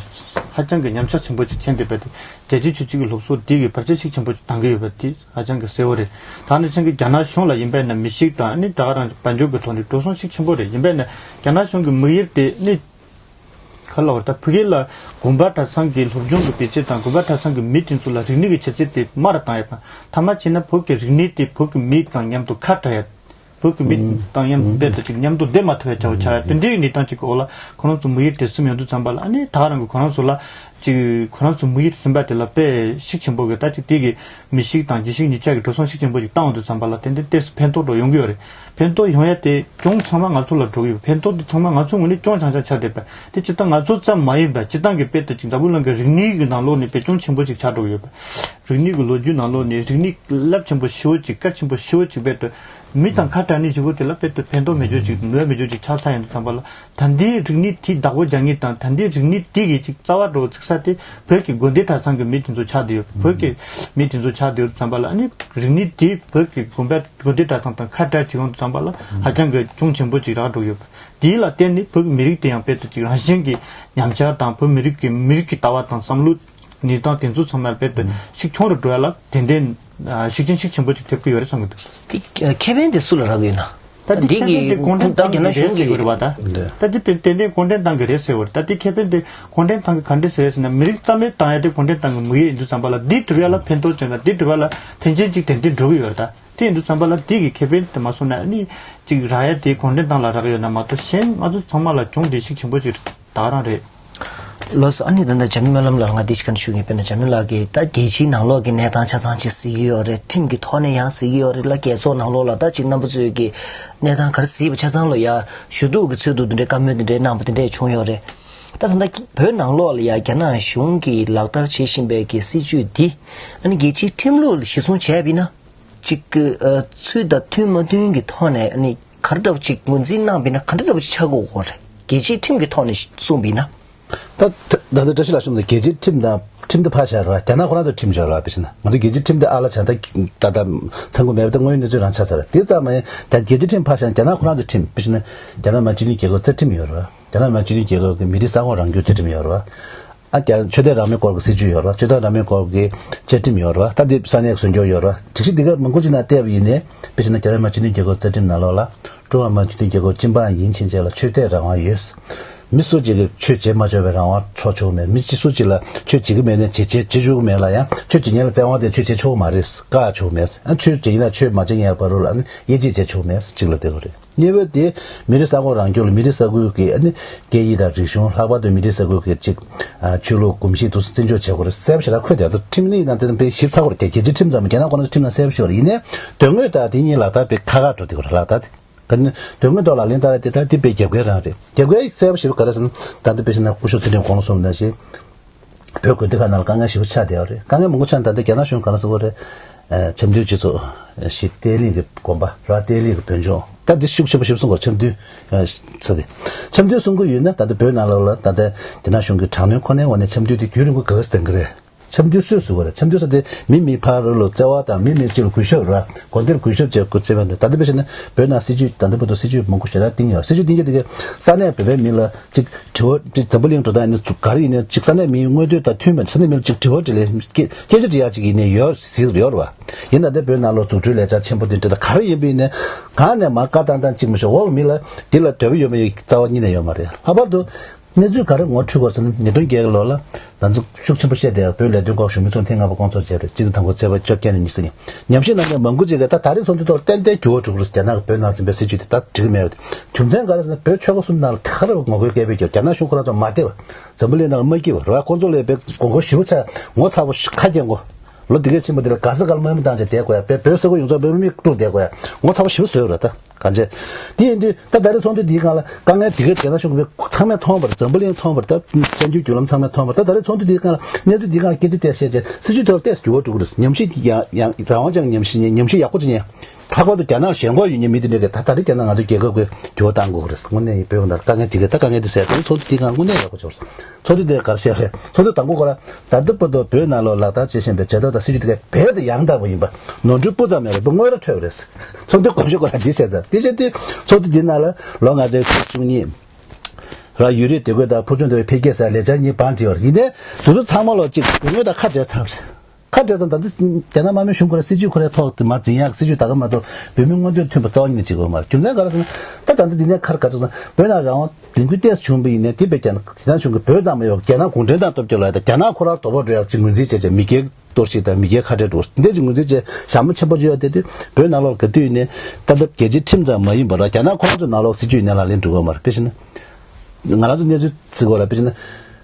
ཧ་ཅང་གི་ཉམས་ཆག་ཆེན་པོ་ཅིག་ཕྱིན་བསྡད་པ་དེ། རྒྱལ་སྤྱིའི་ཆུ་ཚོད་ཀྱི་སློབ་གསོ་འདི་གི་བར་ཆད་ཤུགས་ཆེན་པོ་ཅིག་བཏང་གི་ཡོད་པ་དེ་ཧ་ཅང་གི་གསལ་བོ་རེད། ད་ནི་ཅང་གི་རྒྱ་ནག་གཞུང་ལ་ཡིན་པས་ན་མི་ཤིག་དང་ཨ་ནི་ད་ག་རང་དཔལ་འབྱོར་གྱི་ཐོག་ནས་འགྲོ་སོང་ཤུགས་ཆེན་པོ་རེད། ཡིན་པས་ན་རྒྱ་ནག་གཞུང་གི་དམིགས་ཡུལ་དེ་ནི། ག་ལ་བར་ད་ཕ་གི་ལ་དགོན་པ་གྲྭ་ཚང་གི་སློབ་སྦྱོང་གི་སྤུས་ཚད་དང་དགོན་པ་གྲྭ་ཚང་གི་མི་དེ་ཚོ་ལ་རིག་གནས་ཀྱི་ཆུ་ཚད་དེ་དམའ་རུ་བཏང་ཡ་དང་། མཐའ་མ་བྱས་ན་བོད་ཀྱི་རིག་གནས་དེ་བོད་ཀྱི་མི་དང་མཉམ་དུ་ཁ་བྲལ་ཡ། བོད་ཀྱི་མི་དང་མཉམ་དུ་རྦད་དེ་ཅིག་མཉམ་དུ་བསྡད་མ་ཐུབ་པའི་བྱ་བ་ཆགས་ཡ། དེ་འདྲའི་གནས་སྟངས་ཅིག་གི་འོག་ལ་ཁོ་རང་ཚོ་དམིགས་ཡུལ་དེ་བཟུང་ཡོང་དུས་ཙམ་པ་ལ་ཨ་ནི་ད་ག་རང་གི་ཁོ་རང་ཚོ་ལ་ཅིག་ཁོ་རང་ཚོ་དམིགས་ཡུལ་ཟིན་པ་དེ་ལ་དཔེ་ཤུགས་ཆེན་པོ་གི་ད་ཅིག་དེ་གི་མི་ཤིག་དང་རྒྱལ་ཤུགས་གཉིས་ཆ་གི་འགྲོ་སོང་ཤུགས་ཆེན་པོ་ཅིག་བཏང་ཡོང་དུས་ཙམ་པ་ལ་ཏན་ཏན་ཏོག་ཙམ་ཕན་ཐོགས་འགྲོ་ཡོང་གི་ཡོད་རེད། ཕན་ཐོགས་ཡོང་ཡ་དེ་ཅུང་ཚང་མ་ང་ཚོ་ལ་འགྲོ་གི་ཡོད། ཕན་ཐོགས་དེ་ཚང་མ་ང་ཚོ་ངོས་ནས་ཅུང་ཆང་ཆང་ཆགས་བསྡད་པ་དེ་སྤྱིར་བཏང་ང་ཚོ་ཙམ་མ་ཡིན་པ་སྤྱིར་བཏང་གི་དཔེ་དེ་ཅིག་འཛམ་བུ་གླིང་གི་རིག་གནས་ཀྱི་ནང་ལོགས་ནས་དཔེ་ཅུང་ཆེན་པོ་ཞིག་ཆགས་འགྲོ་གི་ཡོད་པ། རིག་གནས་ཀྱི་ལོ་རྒྱུས་ནང་ལོགས་ནས་རིག་གནས་རླབས་ཆེན་པོ་ཞེ་པོ་ཅིག་གལ་ཆེན་པོ་ཞེ་པོ་ཅིག་དཔེ་དེ་མི་དང་ཁ་བྲལ་ནས་བྱེད་སྒོ་དེ་ལ་དཔེ་དེ་ཕན་ཐོགས་མེད་རྒྱུ་ཅིག་ནུས་མེད་རྒྱུ་ཅིག་ཆགས་ཚར་ཡོང་དུས་ཙམ་པ་ལ། ད་ལྟའི་རིག་གནས་དེ་བདག་པོ་རྒྱག་མཁན་དང་ད་ལྟའི་རིག་གནས་དེ་གི་ཅིག་རྩ་བ་འགྲོ་ཚིག་ས་དེ་བོད་ཀྱི་དགོན་སྡེ་གྲྭ་ཚང་གི་མི་དེ་ཚོ་ཆགས་བསྡད་ཡོད། བོད་ཀྱི་མི་དེ་ཚོ་ཆགས་བསྡད་ཡོད་ཙམ་པ་ལ་ཨ་ནི་རིག་གནས་དེ་བོད་ཀྱི་དགོན་པ་དགོན་སྡེ་གྲྭ་ཚང་དང་ཁ་བྲལ་བྱེད་ཡོང་དུས་ཙམ་པ་ལ་ཧ་ཅང་གི་ཅུང་ཆེན་པོ་ཅིག་རག་འགྲོ་ཡོད། དེ་ལ་བརྟེན་ནས་བོད་ཀྱི་མི་རིགས་དེ་ཡང་དཔེ་དེ་ཅིག་རང་བཞིན་གྱི་ཉམས་ཆག་དང་བོད་མི་རིགས་ཀྱི་མི་རིགས་ཀྱི་ལྟ་བ་དང་བསམ་བློ་གནས་སྟངས་དེ་ཚོ་ཚང་མ་དཔེ་དེ་ཤུགས་ཆུང་རུ་འགྲོ་ཡ་ལ་དེ་འདྲའི་ཤུགས་རྐྱེན་ཤུགས་ཆེན་པོ་ཅིག་ཐེབས་ཀྱི་ཡོད་རེད་བསམ་གྱི་འདུག། དེ་ཁེ་ཕན་དེ་སུ་ལ་རག་གི་ཡོད་ན། ད་འདི་འདི་ཁེ་ཕན་དེ་གི་གུང་ཁྲན་ད་ཏང་རྒྱ་ནག་གི་རེད་གཞུང་ཟེར་གྱི་གི་རེད་བ་ད། ད་འདི་དཔེ་ཏན་ཏན་གུང་ཁྲན་ཏང་གི་རེད་ཟེར་བ་རེད། ད་འདི་ཁེ་ཕན་དེ་གུང་ཁྲན་ཏང་གི་ག་འདྲ་ཟེར་ཟེར་ན་མི་རིགས་རྩ་མེད་བཏང་ཡ་དེ་གུང་ཁྲན་ཏང་གི་དམིགས་ཡུལ་ཡིན་དུས་ཙམ་པ་ལ་འདི་སྒྲུབ་ཡ་ལ་ཕན་ཐོགས་བྱུང་ན་འདི་སྒྲུབ་ཡ་ལ་མཐུན་རྐྱེན་ཅིག་ཏན་ཏན་འགྲོ་གི་ཡོད་རེད་ད། དེ་ཡིན་དུས་ཙམ་པ་ལ་འདི་གི་ཁེ་ཕན་དེ་མ་སོང་ན་ཨ་ནི་ཅིག་རག་ཡ་དེ་གུང་ཁྲན་ཏང་ལ་རག་ཡོད་ན་མ་གཏོགས་གཞན་ང་ཚོ་ཚང་མ་ལ་གྱོང་དེ་ཤུགས་ཆེན་པོ་ཅིག་ད་ག་རང་རེད། ལགས་སོ། ཨ་ནི་ད་ལྟ་འཇམ་དབྱངས་སྨོན་ལམ་ལགས་ལ་ང་འདི་ཞིག་བཀའ་འདྲི་ཞུ་གི་ཡིན། དཔེར་ན་འཇམ་དབྱངས་ལགས་ཀྱིས་ད་རྒྱལ་སྤྱིའི་ནང་ལོགས་ཀྱི་གནས་སྟངས་ཆ་ཚང་ཅིག་གཟིགས་ཀྱི་ཡོད་རེད། ཁྲིམས་ཀྱི་ཐོག་ནས་ཡང་གཟིགས་ཀྱི་ཡོད་རེད་ལ། རྒྱལ་ཚོགས་ནང་ལོགས་ལ་ད་ཅིག་རྣམ་པ་ཚོས་ཀྱི་གནས་སྟངས་ག་རེ་གཟིགས་པ་ཆ་ཚང་ལ་ཡ་ཞུ་གཏུག་གི་ཚུལ་དུ་འདི་འདྲའི་བཀའ་མོལ་འདི་འདྲའི་གནང་པ་འདི་འདྲས་བྱུང་ཡོད་རེད། ད་ད་ལྟ་བོད་ནང་ལོགས་ལ་ཡ་རྒྱ་ནག་གཞུང་གིས་ལག་བསྟར་བྱེད་བཞིན་པའི་གི་སྲིད་བྱུས་འདི་ཨ་ནི་རྒྱལ་སྤྱིའི་ཁྲིམས་ལུགས་ལ་གཞི་བཟུང་བྱས་པ་ཡིན་ན། གཅིག་གི་ཨ་ཚུལ་དང་མཐུན་མ་མཐུན་གྱི་ཐོག་ནས་ཨ་ནི་ག་རེ་འདྲ་པོ་ཅིག་ངོས་འཛིན་གནང་པ་ཡིན་ན་ག་འདྲ་འདྲ་པོ་ཅིག་ཆགས་དགོས་ཀྱི་རེད། རྒྱལ་སྤྱིའི་ཁྲིམས་ཀྱི་ཐོག་ནས་གསུངས་པ་ཡིན་ན། ད་ད་ད་ལྟ་བཀྲ་ཤིས་ལགས་གསུངས་ནས་རྒྱལ་སྤྱིའི་ཁྲིམས་དང་ཁྲིམས་དེ་ཕར་བཞག་ར། རྒྱ་ནག་ཁོ་རང་ཚོ་ཁྲིམས་བཞག་ར། དཔེ་བྱས་ན་ང་ཚོ་རྒྱལ་སྤྱིའི་ཁྲིམས་དེ་ཨ་ལ་བྱ་ད་ད་ད་ཚང་གི་མེད་པ་ད་དངོས་ཡོད་གནས་ཚུལ་རང་ཆགས་ཚར་ར། དེ་ཙམ་མ་ཡིན་ད་རྒྱལ་སྤྱིའི་ཁྲིམས་ཕར་བཞག་རྒྱ་ནག་ཁོ་རང་ཚོ་ཁྲིམས་དཔེ་བྱས་ན་རྒྱ་ནག་མི་དམངས་སྤྱི་མཐུན་རྒྱལ་ཁབ་རྩ་ཁྲིམས་ཡོད་ར། རྒྱ་ནག་མི་དམངས་སྤྱི་མཐུན་རྒྱལ་ཁབ་ཀྱི་མི་རིགས་ས་ཁོངས་རང་སྐྱོང་བཅའ་ཁྲིམས་ཡོད་ར། ཨ་ཀྱང་ཆོས་དད་རང་མོས་སྐོར་གྱི་སྲིད་ཇུས་ཡོད་རེད་བ། ཆོས་དད་རང་མོས་སྐོར་གྱི་བཅའ་ཁྲིམས་ཡོད་རེད་བ། ད་འདི་ས་གནས་ཀྱི་སྲུང་སྐྱོབ་ཡོད་རེད་བ། སྒྲིག་གཞི་འདི་ག་མང་པོ་ཅིག་ནང་བལྟས་པ་ཡིན་ནའི་དཔེ་བྱས་ན་རྒྱ་ནག་མི་དམངས་སྤྱི་མཐུན་རྒྱལ་ཁབ་རྩ་ཁྲིམས་ནང་ལོགས་ལ་ཀྲུང་ཧྭ་མི་དམངས་སྤྱི་མཐུན་རྒྱལ་ཁབ་སྤྱི་འབངས་ཡིན་ཕྱིན་ཆད་ལ་ཆོས་དད་རང་དབང་ཡོད། མི་སུ་གཅིག་གིས་ཆོས་བྱེད་མ་ཆོག་པའི་རང་དབང་འཕྲོག་ཆོག་གི་མེད། མི་སུ་གཅིག་ལ་ཆོས་བྱེད་ཀྱི་མེད་ནའི་བྱེད་བྱེད་བྱེད་ཆོག་གི་མེད་ལ་ཡང་ཆོས་བྱེད་མཁན་ལ་བཙན་དབང་དེ་ཆོས་བྱེད་ཆོག་གི་མ་རེད། བཀག་ཆོག་གི་མེད། ཨ་ཆོས་བྱེད་ཀྱི་ན་ཆོས་མ་བྱེད་མཁན་བར་ལ་ཨ་ནི་དབྱེ་འབྱེད་བྱེད་ཆོག་གི་མེད་གཅིག་ལ་བསྡད་དགོས་རེད། གཉིས་པ་དེ་མི་རིགས་ས་ཁོངས་རང་སྐྱོང་ལ་མི་རིགས་ས་ཁུལ་གྱི་ཨ་ནི་སྐད་ཡིག་དང་རིག་གཞུང་ལྷག་པར་དུ་མི་རིགས་ས་ཁུལ་གྱི་གཅིག་ཆོས་ལུགས་གོམས་གཤིས་དེ་ཚོ་བརྩི་འཇོག་བྱེད་དགོས་རེད། གསལ་པོ་ཞེ་དྲག་འཁོད་དེ་ད་ཁྲིམས་ནི་ཡིན་ན་དེ་དང་དཔེ་ཞིབ་ཚགས་པོ་རེད། རྒྱལ་སྤྱིའི་ཁྲིམས་ཙམ་རྒྱ་ནག་ཁོ་ན་ཚོ་ཁྲིམས་ནང་གསལ་པོ་ཞིག་ཡོད་རེད། ཡིན་ནའི་དོན་དངོས་ལྟར་དེ་གཉིས་ལག་བསྟར་དཔེ་ཁག་ཁག་འགྲོ་བསྡད་ཀྱི་རེད། ལག་བསྟར་དེ་ག་ནི་དོན་དངོས་ཐོག་ལག་ལེན་བསྟར་ཡ་དེ་ད་དེ་དཔེ་རྒྱབ་འགལ་རང་རེད། རྒྱབ་འགལ་གསལ་པོ་ཞེ་པོ་ག་རེ་ཟེར་ན་ད་ལྟ་དཔེ་བྱས་ན་སྐུ་ཞབས་ཚེ་རིང་དགུང་ལོ་གསུམ་ནང་བཞིན། བོད་དགོན་སྡེ་ཁག་ནང་ལ་དཀའ་ངལ་ཞེ་པོ་ཆགས་བསྡད་ཡོད་རེད། དཀའ་ངལ་མང་པོ་ཆགས་ནས་ད་ལྟ་རྒྱ་ནག་གཞུང་ག་རེ་ཟེར་གྱི་རེད། ཨ་འཆམ་མཐུན་སྤྱི་ཚོགས་ཤིག་བརྟན་ལྷིང་གི་དགོན་པ་ར་བརྟན་ལྷིང་གི་བོད་ལྗོངས་ད་འདི་ཤུགས་ཆེན་པོ་ཞིག་གསུང་དགོས། འཆམ་མཐུན་ཨ་ཚེ་འདི་འཆམ་མཐུན་གསུང་གི་ཡོད་ན་ད་ལྟ་བོད་ནང་ལོགས་ལ་ད་ལྟ་རྒྱ་ནག་གཞུང་གི་དྲག་གནོན་ཁོ་ནའི་འོག་ནས་འཆམ་མཐུན་དེ་རྒྱུན་རིང་པོ་ག་རེ་བསྟན་གྱི་རེད། འཆམ་མཐུན་སུས་བཟོ་དགོས་རེད། འཆམ་མཐུན་ཟེར་དེ་མི་མི་ཕར་རོལ་ལ་བརྩེ་བ་དང་མི་མི་གཅིག་ལ་གུས་ཞབས་ར་དགོན་སྡེ་ལ་གུས་ཞབས་བྱེད་དགོས་བརྩེ་བ་འདི་ད་ལྟ་དཔེ་བྱས་ན་བོད་ནང་སྲིད་ཇུས་ད་ལྟ་བར་དུ་སྲིད་ཇུས་མང་པོ་ཞེ་དྲག་བཏིང་ཡོད། སྲིད་ཇུས་བཏིང་རྒྱུ་དེ་ག་ས་གནས་བོད་པའི་མི་ལ་གཅིག་དྲི་བ་དེ་འཛམ་བུ་གླིང་འགྲོ་སྟངས་ནི་ག་རེ་ཡིན་ནའི་གཅིག་ས་གནས་མིའི་མངོན་འདོད་དང་མཐུན་པ་ས་གནས་མི་ལ་གཅིག་དྲི་བ་དྲིས་ལན་སྐད་སྐད་ཆ་དྲི་ཡག་ཅིག་ཡིན་ནའི་ཡོད་ཟེར་ཡོད་རེད་བ། ཡིན་ན་དེ་བོད་ནང་ལོགས་འཛུགས་སྐྲུན་ལས་འཆར་ཆེན་པོ་དེ་འདྲ་དང་ག་རེ་ཡིན་པ་ཡིན་ནའི་གང་ནས་མར་བཀའ་བཏང་བཏང་གཅིག་མི་ཤོག་འོག་གི་མི་ལ་དེ་ལ་འདོད་པ་ཡོད་མེད་ཡོད་རྩ་བ་ཉིད་ནས་ཡོད་མ་རེད། ལྷག་པར་དུ་ གནས་ཚུལ་ག་རེ་ངོ་འཕྲོད་དགོས་ཟེར་ན། ཉིས་སྟོང་བརྒྱད་ལོ་ལ་ང་ཚོ་ཤུགས་ཆེན་པོ་བཤད་བསྡད་པའི་བོད་ལས་དོན་སྐོར་ཞུ་མི་ཚོ་ཐེངས་ལྔ་པ་སྐོང་ཚོགས་བྱས་པ་རེད། སྤྱི་ཟླ་དང་པོ་ཚེས་པ་བཅོ་བརྒྱད་ནས་ཉི་ཤུ་ཉིན་ཉམས་ཞིབ་གནང་མཁན་མང་པོ་ཅིག་གིས་ད་ད་རེས་ཚོགས་འདུ་ཐོག་ཏན་ཏན་འགྱུར་བ་འགྲོ་གི་རེད། རྒྱ་ནག་གིས་བོད་ནང་འཛིན་པའི་སྲིད་བྱུས་དེ་ད་འགྲིག་གི་མེད་པ་དེ། རྒྱུ་མཚན་ག་རེ་ཟེར་ན། བོད་ཆོལ་ཁ་གསུམ་ནང་ལ་ད་ག་རེ་ངོ་རྒོལ་སྐད་འབོད་རྒྱབ། རྒྱ་ནག་གཞུང་ཁོ་རང་ཚོ་མ་བདེ་བ། འཛམ་བུ་གླིང་ནང་ལ་མ་སྐྱིད་པ་རེད་བ། ཁོང་ཚོ་ལ་དཔེ་དགོངས་སྐོར་ཞེ་པོ་ཆགས། ངོ་ཚ་པོ་ཁ་གྱེས་དགོས། ལོ་འདི་གས་ཕྱིན་པ་འདི་ལ་ག་ས་ག་ལ་དམག་མི་བཏང་བྱས་བསྡད་དགོས་ཡ། བོད་བོད་ས་ཁུལ་ཡོངས་རྫོགས་དམག་མི་དཀྲུགས་བསྡད་དགོས་ཡ། ངོ་ཚ་པོ་ཞེ་པོ་བཟོས་ཡོད་རེད་ད། གང་བྱས། དེ་ཡིན་དུས་ད་ད་རེས་ཚོགས་འདུ་འདིའི་སྒང་ལ་དཀའ་ངལ་དེ་གས་རྒྱ་ནག་གཞུང་གིས་ཚང་མས་མཐོང་བ་རེད། འཛམ་བུ་གླིང་མཐོང་བ་རེད། ད་བཙན་བྱོལ་བརྒྱུད་ལམ་ཚང་མས་མཐོང་བ་རེད། ད་ད་རེས་ཚོགས་འདུ་འདིའི་སྒང་ལ་གནས་ཚུལ་འདིའི་སྒང་ལ་སྐད་ཆ་བཤད་བྱས་སྲིད་བྱུས་ཐོག་ལ་ཏོག་ཙམ་འགྱུར་བ་འགྲོ་གི་རེད། ཉམས་ཞིབ་ཡང་ཡང་རང་དབང་ཅན་ཉམས་ཞིབ་ཉན། ཉམས་ཞིབ་ཡག་པོ་ཅིག་ཉན། ལྷག་པར་དུ་རྒྱ་ནག་ཞེན་ཁོག་ཡོད་མཁན་མི་དེ་འདྲས་ཀྱིས་ད་ད་རེས་རྒྱ་ནག་ང་ཚོའི་རྒྱལ་ཁབ་ཀྱི་འགྱུར་བ་གཏང་དགོས་ཀྱི་རེད། དངོས་གནས་ཡིན། བོད་ཀྱི་ནང་ལ་དཀའ་ངལ་དེ་གས་ད་དཀའ་ངལ་དེ་སེལ་དགོས། ཚོགས་འདུ་འདིའི་སྒང་ལ་དངོས་གནས་ཡག་པོ་བྱུང་སོང་། ཚོགས་འདུ་དེ་ག་རེ་བཤད་རེད། ཚོགས་འདུ་དང་པོ་ཁོ་རང་ད་ལྟ་བར་དུ་བོད་ནང་ལོགས་ལག་བསྟར་བྱེད་བཞིན་པའི་བྱེད་ཐབས་དང་སྲིད་བྱུས་དེ་གས་རྦད་དེ་ཡང་དག་པ་ཡིན་པ། ནོར་འཁྲུལ་སྤུ་ཙམ་མེད་པ་དངོས་ར་འཕྲོད་པ་རེད། ཚོགས་འདུའི་དགོངས་གཞི་ཁོ་རང་འདི་བཤད་ཚར། དེ་བྱས་དུས་ཚོགས་འདུ་འདི་ནང་ལ་ལོ་ལྔ་བཅུ་ང་གཉིས་རང་ཡུལ་རིས་བདེ་འཁོད་དང་ཕུལ་བྱུང་བདེ་བའི་འཕེལ་རྒྱས་ཟེར་ལས་འཆར་གཉིས་བང་བསྒྲིགས་ཡོད་རེད། ཡིན་ནའི་དེ་ཚོ་ཚང་མ་ལོ་གཅིག་དོན་དངོས་དང་ཁ་བྲལ་ཚར་བ་རེད། ཁ་བྲལ་ཙང་ད་ལྟ་རྒྱ་ནག་དམར་མོའི་གཞུང་ཁོ་རང་སྲིད་བྱུས་ཁོ་རའི་ཐོག་ཏུ་མར་འཛིན་ཡག་སྲིད་བྱུས་ད་ག་མ་གཏོགས་བོད་མིའི་མངོན་འདོད་མཐུན་པ་རྩ་བ་ཉིད་ནས་བྱེད་དགོས་མ་རེད། རྒྱུ་མཚན་ག་རེ་ཟེར་ན། ད་ད་ལྟ་འདི་ནས་ཁར་ག་ཚོད་ཙང་བོད་ནང་རང་དབང་ལས་འགུལ་ཏོག་ཙམ་བྱུང་བ་ཡིན་ནའི་དེ་བས་རྒྱ་ནག་རྒྱ་ནག་གཞུང་གིས་བོད་ཙམ་མ་ཡོང་རྒྱ་ནག་གུང་ཁྲན་ཏང་སྟོབས་སྐྱོང་ལ་ཡ་ད་རྒྱ་ནག་ཁོ་རང་དོ་ཕོག་འགྲོ་ཡག་ཅིག་ངོས་འཛིན་བྱས་བྱས་མི་སྒེར་གཏོར་བཤིག་དང་མི་སྒེར་ཁ་བྲལ་འགྲོ་འདི་འདྲ་ཅིག་ངོས་འཛིན་བྱས་ཞྭ་མོ་ཆེན་པོ་ཅིག་ཡོད་བསྡད་དུས། བོད་ནང་ལོགས་ག་དུས་ཡིན་ནའི་ད་ལྟ་རྒྱལ་སྤྱིའི་ཁྲིམས་ཙམ་མ་ཡིན་པར་རྒྱ་ནག་ཁོ་རང་ཚོའི་ནང་ལོགས་སྲིད་བྱུས་ཡིན་ནའི་ལག་ལེན་འགྲོ་གི་ཡོད་མ་རེད། དཔེ་བྱས་ན། ང་རང་ཚོ་གནས་ཚུལ་བརྩི་དགོས་ར། དཔེ་བྱས་ན།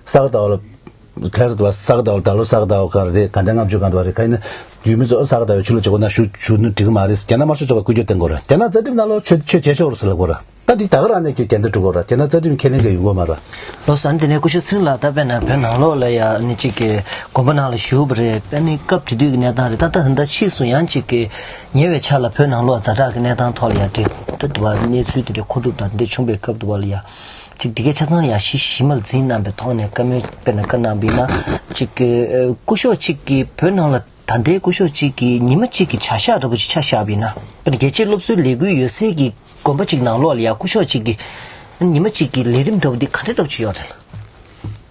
ས་ག་ཟླ་བ་ལ། ལྷ་ས་ཟླ་བ། ས་ག་ཟླ་བ་ལ། ད་ལོ་ས་ག་ཟླ་བ་ག་རེ་རེད། དགའ་ལྡན་ལྔ་བཅུ་གང་འདྲ་བ་རེད། ག་ཡིན་ན། ཡུལ་མི་ཚོ་ས་ག་ཟླ་བའི་ཆུ་ལོག་བྱེད་དགོས་ན་བཞུགས་བཞུགས་ན་འགྲིག་གི་མ་རེད། རྒྱ་ནག་དམར་ཤོག་ཚོགས་པས་སྐུལ་སྐྱོད་བཏང་དགོས་ར། རྒྱ་ནག་རྩ་ཁྲིམས་ནང་ལོགས་ཆོས་ཆོས་བྱེད་ཆོག་རེད་ཟེར་ལབ་དགོས་ར། ད་འདི་ད་ག་རང་ནས་ཀྱི་འགལ་ཟླ་འགྲོ་གི་ར། རྒྱ་ནག་རྩ་ཁྲིམས་ཁས་ལེན་གྱི་ཡོང་གི་མ་རེད། ལགས་སོ། ཨ་ནི་དེ་ནས་སྐུ་ཞབས་ཚེ་རིང་ལགས། ད་དཔེར་ན་བོད་ནང་ལོགས་ལ་ཡ་ཨ་ནི་གཅིག་གི་དགོན་པ་ནང་ལ་བཞུགས་པ་རེད། ཨ་ནི་སྐབས་དེ་དུས་ཀྱི་གནས་སྟངས་རེད། ད་ད་ད་ཕྱིས་སུ་ཡང་གཅིག་གི་ཉེ་བའི་ཆར་ལ་བོད་ནང་ལོགས་ཛ་དྲག་གི་གནས་སྟངས་ཐོག་ལ་ཡ་འདྲེ་ད་དུ་བ་གནས་ཚུལ་དེ་འདྲ་མཁོ་སྒྲུབ་དང་འདི་བྱུང་བའི་སྐབས་དུ་བ་ལ་ཡ། ཅིག་འདི་གའི་ཆ་ཚང་ལ་ཡ་ཞི་ཞི་མོལ་འཛིན་གནང་པའི་ཐོག་ནས་བཀའ་མོལ་དཔེར་ན་བཀའ་གནང་བ་ཡིན་ན། ཅིག་གི་ཨ་སྐུ་ཞབས་གཅིག་གིས་བོད་ནང་ལ་ད་ལྟའི་སྐུ་ཞབས་གཅིག་གིས་ཉི་མ་གཅིག་གི་བྱ་གཞག་འདྲ་པོ་ཅིག་ཆ་བཞག་པ་ཡིན་ན། དཔེར་ན་རྒྱལ་གཅེས་སློབ་གསོའི་ལས་འགུལ་ཡོད་སའི་གི་དགོན་པ་གཅིག་ནང་ལོགས་ལ་ཡ་སྐུ་ཞབས་གཅིག་གིས་ཉི་མ་གཅིག་གི་ལས་རིམ་འདྲ་པོ་འདི་ག་འདྲ་འདྲ་པོ་ཅིག་ཡོད་རེད།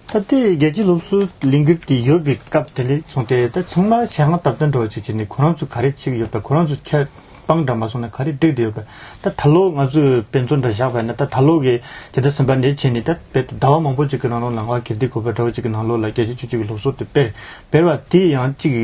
ད་ལྟའི་རྒྱལ་གཅེས་སློབ་གསོའི་ལས་འགུལ་དེ་ཡོད་པའི་སྐབས་དེ་ལས་བཟུང་སྟེ། ད་ཚང་མ་ཞལ་སྔ་བསྟར་སྟོན་འདྲ་བོ་ཅིག་བྱས་ནས་ཁོ་རང་ཚོ་ག་རེ་བྱེད་ཀྱི་ཡོད་པ། ཁོ་རང་ཚོ་ཁྱབ་སྤང་འདྲ་མ་སོང་ན་ག་རེ་བསྒྲིགས་བསྡད་ཡོད་པ། ད་ད་ལོ་ང་ཚོས་དཔེ་མཚོན་འདྲ་བཞག་པ་ཡིན་ན། ད་ད་ལོ་གི་དེ་ལྟར་ཟིན་པ་འདྲ་བྱས་ནས། ད་དཔེ་ཟླ་བ་མང་པོ་ཅིག་གི་ནང་ལོགས་ལ། ལྔ་པ་གལ་ཏེ་དགུ་པ་འདྲ་བོ་ཅིག་གི་ནང་ལོགས་ལ་རྒྱལ་གཅེས་ཆོས་གཅིག་གི་སློབ་གསོ་དེ་སྤེལ་སྤེལ་བ་དེ་ཡང་ཅིག་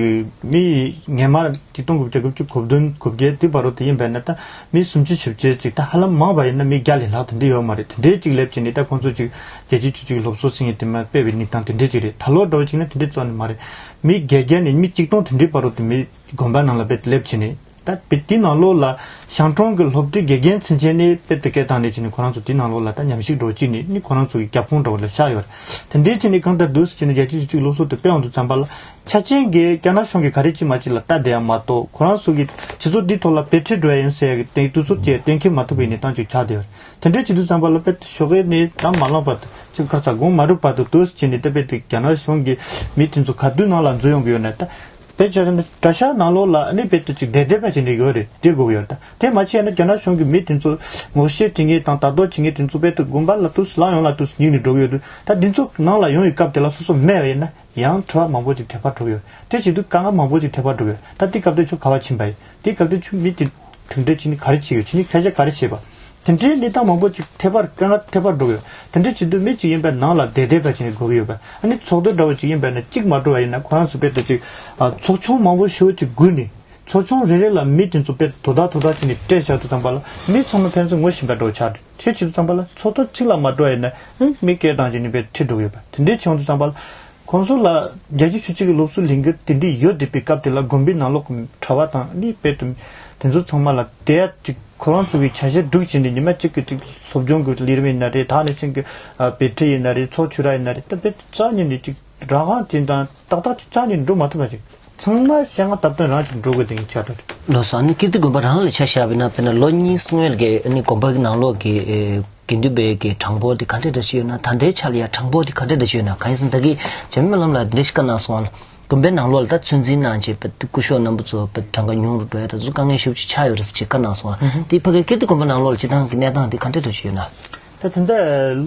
མི་སྔོན་མ་ཆིག་སྟོང་དགུ་བརྒྱ་དགུ་བཅུ་གོ་བདུན་གོ་བརྒྱད་དེ་བར་དུ་ཡིན་པ་ཡིན་ན། ད་མི་སུམ་ཅུ་བཞི་བཅུ་ཅིག་ད་ཧ་ལམ་མང་བ་ཡིན་ན་མི་བརྒྱ་ལས་ལྷག་དེ་འདྲ་ཡོད་མ་རེད། དེ་འདྲའི་ཅིག་སླེབས་བྱས་ནས་ད་ཁོང་ཚོ་ཅིག་རྒྱལ་གཅེས་ཆོས་གཅིག་གི་སློབ་གསོ་ཟེར་མཁན་དེ་མར་སྤེལ་བའི་གནས་སྟངས་དེ་འདྲ་ཅིག་རེད། ད་ལོ་འདྲ་བོ་ཅིག་ན་དེ་འདྲའི་རྩ་ནས་མ་རེད། མི་བརྒྱད་བརྒྱ་ནས་མི་གཅིག་སྟོང་དེ་འདྲའི་བར་དུ་དེ་མི་དགོན་པ་ནང་ལ་དཔེ་སླེབས་བྱས་ནས། ད་དཔེ་དེའི་ནང་ལོགས་ལ་ཞང་ཀྲོང་གི་སློབ་གྲྭའི་དགེ་རྒན་ཚུན་ཆད་ནས་དཔེ་དེ་སྐད་བཏང་ནས་བྱས་ནས། ཁོ་རང་ཚོ་དེའི་ནང་ལོགས་ལ་ད་ཉམས་ཞིབ་འདྲ་བོ་བྱས་ནས་ནི་ཁོ་རང་ཚོ་གི་རྒྱབ་ཁུངས་འདྲ་བོ་ལ་ཤར་ཡོད་རེད། དེ་འདྲའི་བྱས་ནས་གང་ལྟར་འདུག་སེ་བྱས་ནས་རྒྱལ་གཅེས་ཆོས་གཅིག་སློབ་གསོ་དེ་སྤེལ་ཡོང་དུས་ཙམ་པ་ལ། ཆ་རྐྱེན་གྱིས་རྒྱ་ནག་གཞུང་གིས་ག་རེ་བྱེད་མ་བྱེད་ལ་ལྟ་བསྡད་ཡ་མ་གཏོགས། ཁོ་རང་ཚོ་གི་སྤྱི་ཚོགས་འདིའི་ཐོག་ལ་དཔེ་ཁྲིད་འགྲོ་ཡ་ཡིན་ཟེར་ཡ་གི་གཏན་དུས་ཚོད་ཀྱི་གཏན་འཁེལ་མ་ཐུབ་པའི་གནས་སྟངས་ཅིག་ཆགས་བསྡད་ཡོད་རེད། དེ་འདྲའི་བྱེད་དུས་ཙམ་པ་ལ་དཔེ་ཞོགས་ཀས་ནས་ད་མ་ལངས་བར་དུ། ཅིག་ཁ་ཚ་དགོང་མ་གྲོལ་བར་དུ་འདུག་སེ་བྱས་ནས་ད་དཔེ་དེ་རྒྱ་ནག་གཞུང་གི་མི་དེ་ཚོ་ག་དུས་ནང་ལ་འཛུལ་ཡོང་གི་ཡོད་ན། ད་དཔེ་ཆ་བཞག་ན་གྲྭ་ཤག་ནང་ལོགས་ལ་ཨ་ནི་དཔེ་དེ་ཅིག་བསྡད་བསྡད་པ་བྱས་ནས་ཡོད་རེད། བསྡད་དགོས་ཀྱི་ཡོད་རེད། ད་དེ་མ་བྱས་ན་རྒྱ་ནག་གཞུང་གི་མི་དེ་ཚོ་ངོ་ཤེས་བྱེད་མཁན་དང་ལྟ་རྟོག་བྱེད་མཁན་དེ་ཚོ་དཔེ་དེ་དགོན་པ་ལ་འདུག་སེ་ལངས་ཡོང་ལ་འདུག་སེ་ཉུལ་ནས་འགྲོ་གི་ཡོད་དུས། ད་དེ་ཚོ་ནང་ལ་ཡོང་བའི་སྐབས་དེ་ལ་སོ་སོ་མེད་པ་ཡིན་ན། ཡང་དྲི་བ་མང་པོ་ཅིག་འཐེབ་པར་འགྲོ་གི་ཡོད། དེ་བྱེད་དུས་དཀའ་ངལ་མང་པོ་ཅིག་འཐེབ་པར་འགྲོ་གི་ཡོད། ད་དེ་སྐབས་དེ་ཁྱོད་ག་པར་ཕྱིན་པ་ཡིན། དེ་སྐབས་དེ་ཁྱོད་མི་དེ་གྲུབ་འབྲས་ཅིག་ནི་ག་རེ་བྱེད་ཡོད། ཁྱོད་ནི་ཁྱད་ཆོས་ག་རེ་བྱེད་པ། དེ་འདྲའི་གནས་སྟངས་མང་པོ་ཅིག་འཐེབ་པར། དཀའ་ངལ་འཐེབ་པར་འགྲོ་གི་ཡོད། དེ་འདྲའི་བྱེད་དུས་མི་ཅིག་ཡིན་པའི་ནང་ལ་བསྡད་བསྡད་པ་ཅིག་ནི་དགོས་ཀྱི་ཡོད་པ། ཨ་ནི་ཚོགས་འདུ་འདྲ་བོ་ཅིག་ཡིན་པ་ན་གཅིག་མ་འགྲོ་བ་ཡིན་ན། ཁོ་རང་ཚོ་དཔེ་དེ་ཅིག་ཨ་ཚོགས་ཆུང་མང་པོ་ཞེ་པོ་ཅིག་བསྒུགས་ནས། ཚོགས་ཆུང་རེ་རེ་ལ་མི་དེ་ཚོ་དཔེ་དོ་བདག་དོ་བདག་བྱས་ནས་སྤྲད་བཞག་དུས་ཙམ་པ་ལ། མི་ཚང་མ་ཕན་ཚུན་ངོ་ཤེས་པ་འདྲ་བོ་ཆགས་འདུག་དེ་བྱེད་དུས་ཙམ་པ་ལ་ཚོགས་ཐོག་གཅིག་ལ་མ་འགྲོ་བ་ཡིན་ན། ཨང་། མི་སྐད་བཏང་བྱས་ནས་དཔེ་ཁྲིད་འགྲོ་གི་ཡོད་པ། དེ་འདྲའི་བྱུང་དུས་ཙམ་པ་ལ། ཁོང་ཚོ་ལ་རྒྱལ་གཅེས་ཆོས་གཅིག་གི་སློབ་གསོའི་ལས་འགུལ་དེ་འདྲའི་ཡོད་བསྡད་པའི་སྐབས་དེ་ལ་དགོན་པའི་ནང་ལོགས་ཀྱི་གྲྭ་པ་དང་ནི་དཔེ་དེ་དེ་ཚོ་ཚང་མ་ལ་བསྡད་ཡ་ཅིག་ཁོ་རང་ཚོ་གི་བྱ་གཞག་སྒྲུབ་བྱས་ནས། ཉི་མ་གཅིག་གི་ཅིག་སློབ་སྦྱོང་གི་ལས་རིམ་ཡིན་ན་རེད། ད་ནང་བཞིན་གྱི་ཨ་དཔེ་ཁྲིད་ཡིན་ན་རེད། ཚོགས་ཆོས་ར་ཡིན་ན་རེད། ད་དཔེ་རྩ་ནས་ནི་ཅིག་རང་དབང་ཅན་དང་ཏག་ཏག་ཅིག་རྩ་ནས་འགྲོ་མ་ཐུབ་པ་ཅིག་ཚང་མ་ཞལ་སྔ་བསྟར་སྟོན་རང་ཅིག་འགྲོ་དགོས་དེ་ཡིན་ཆགས་འདུག་ལགས་སོ། ཨ་ནི་ཀིརྟི་དགོན་པ་རང་ལ་ཆ་བཞག་པ་ཡིན་ན། དཔེར་ན་ལོ་གཉིས་སྔོན་གྱི་ཨ་ནི་དགོན་པ་གི་ནང་ལོགས་ཀྱི་ཨེ་དགེ་འདུན་པའི་གི་གྲངས་འབོར་དེ་ག་འདྲ་འདྲ་ཞིག་ཡོད་ན། ད་ལྟའི་ཆ་ལ་ཡ་གྲངས་འབོར་དེ་ག་འདྲ་འདྲ་ཞིག་ཡོད་ན། གང་ཡིན་ཟེར་ན། ད་གིན་འཇམ་དཔལ་སྨོན་ལམ་ལགས་འདི་འདྲ་ཞིག་བཀའ་གནང་སོང་ཨ། དགོན་པའི་ནང་ལོགས་ལ་ད་ཚོད་འཛིན་གནང་བྱས་པའི་སྐུ་ཞབས་རྣམ་པ་ཚོ་དཔེ་གྲངས་ཀ་ཉུང་རུ་འགྲོ་ཡ་དང་། ཚོ་དཀའ་ངལ་ཞེ་པོ་ཅིག་ཆགས་ཡོད་རེད་ཟེར་ཅིག་བཀའ་གནང་སོང་ཨ། དེ་ཕ་གིའི་ཀིརྟི་དགོན་པ་ནང་ལོགས་ལ་སྤྱིར་བཏང་གི་གནས་སྟངས་དེ་ག་འདྲ་འདྲ་ཞིག་ཡོད་ན། ད་ད་ལྟ་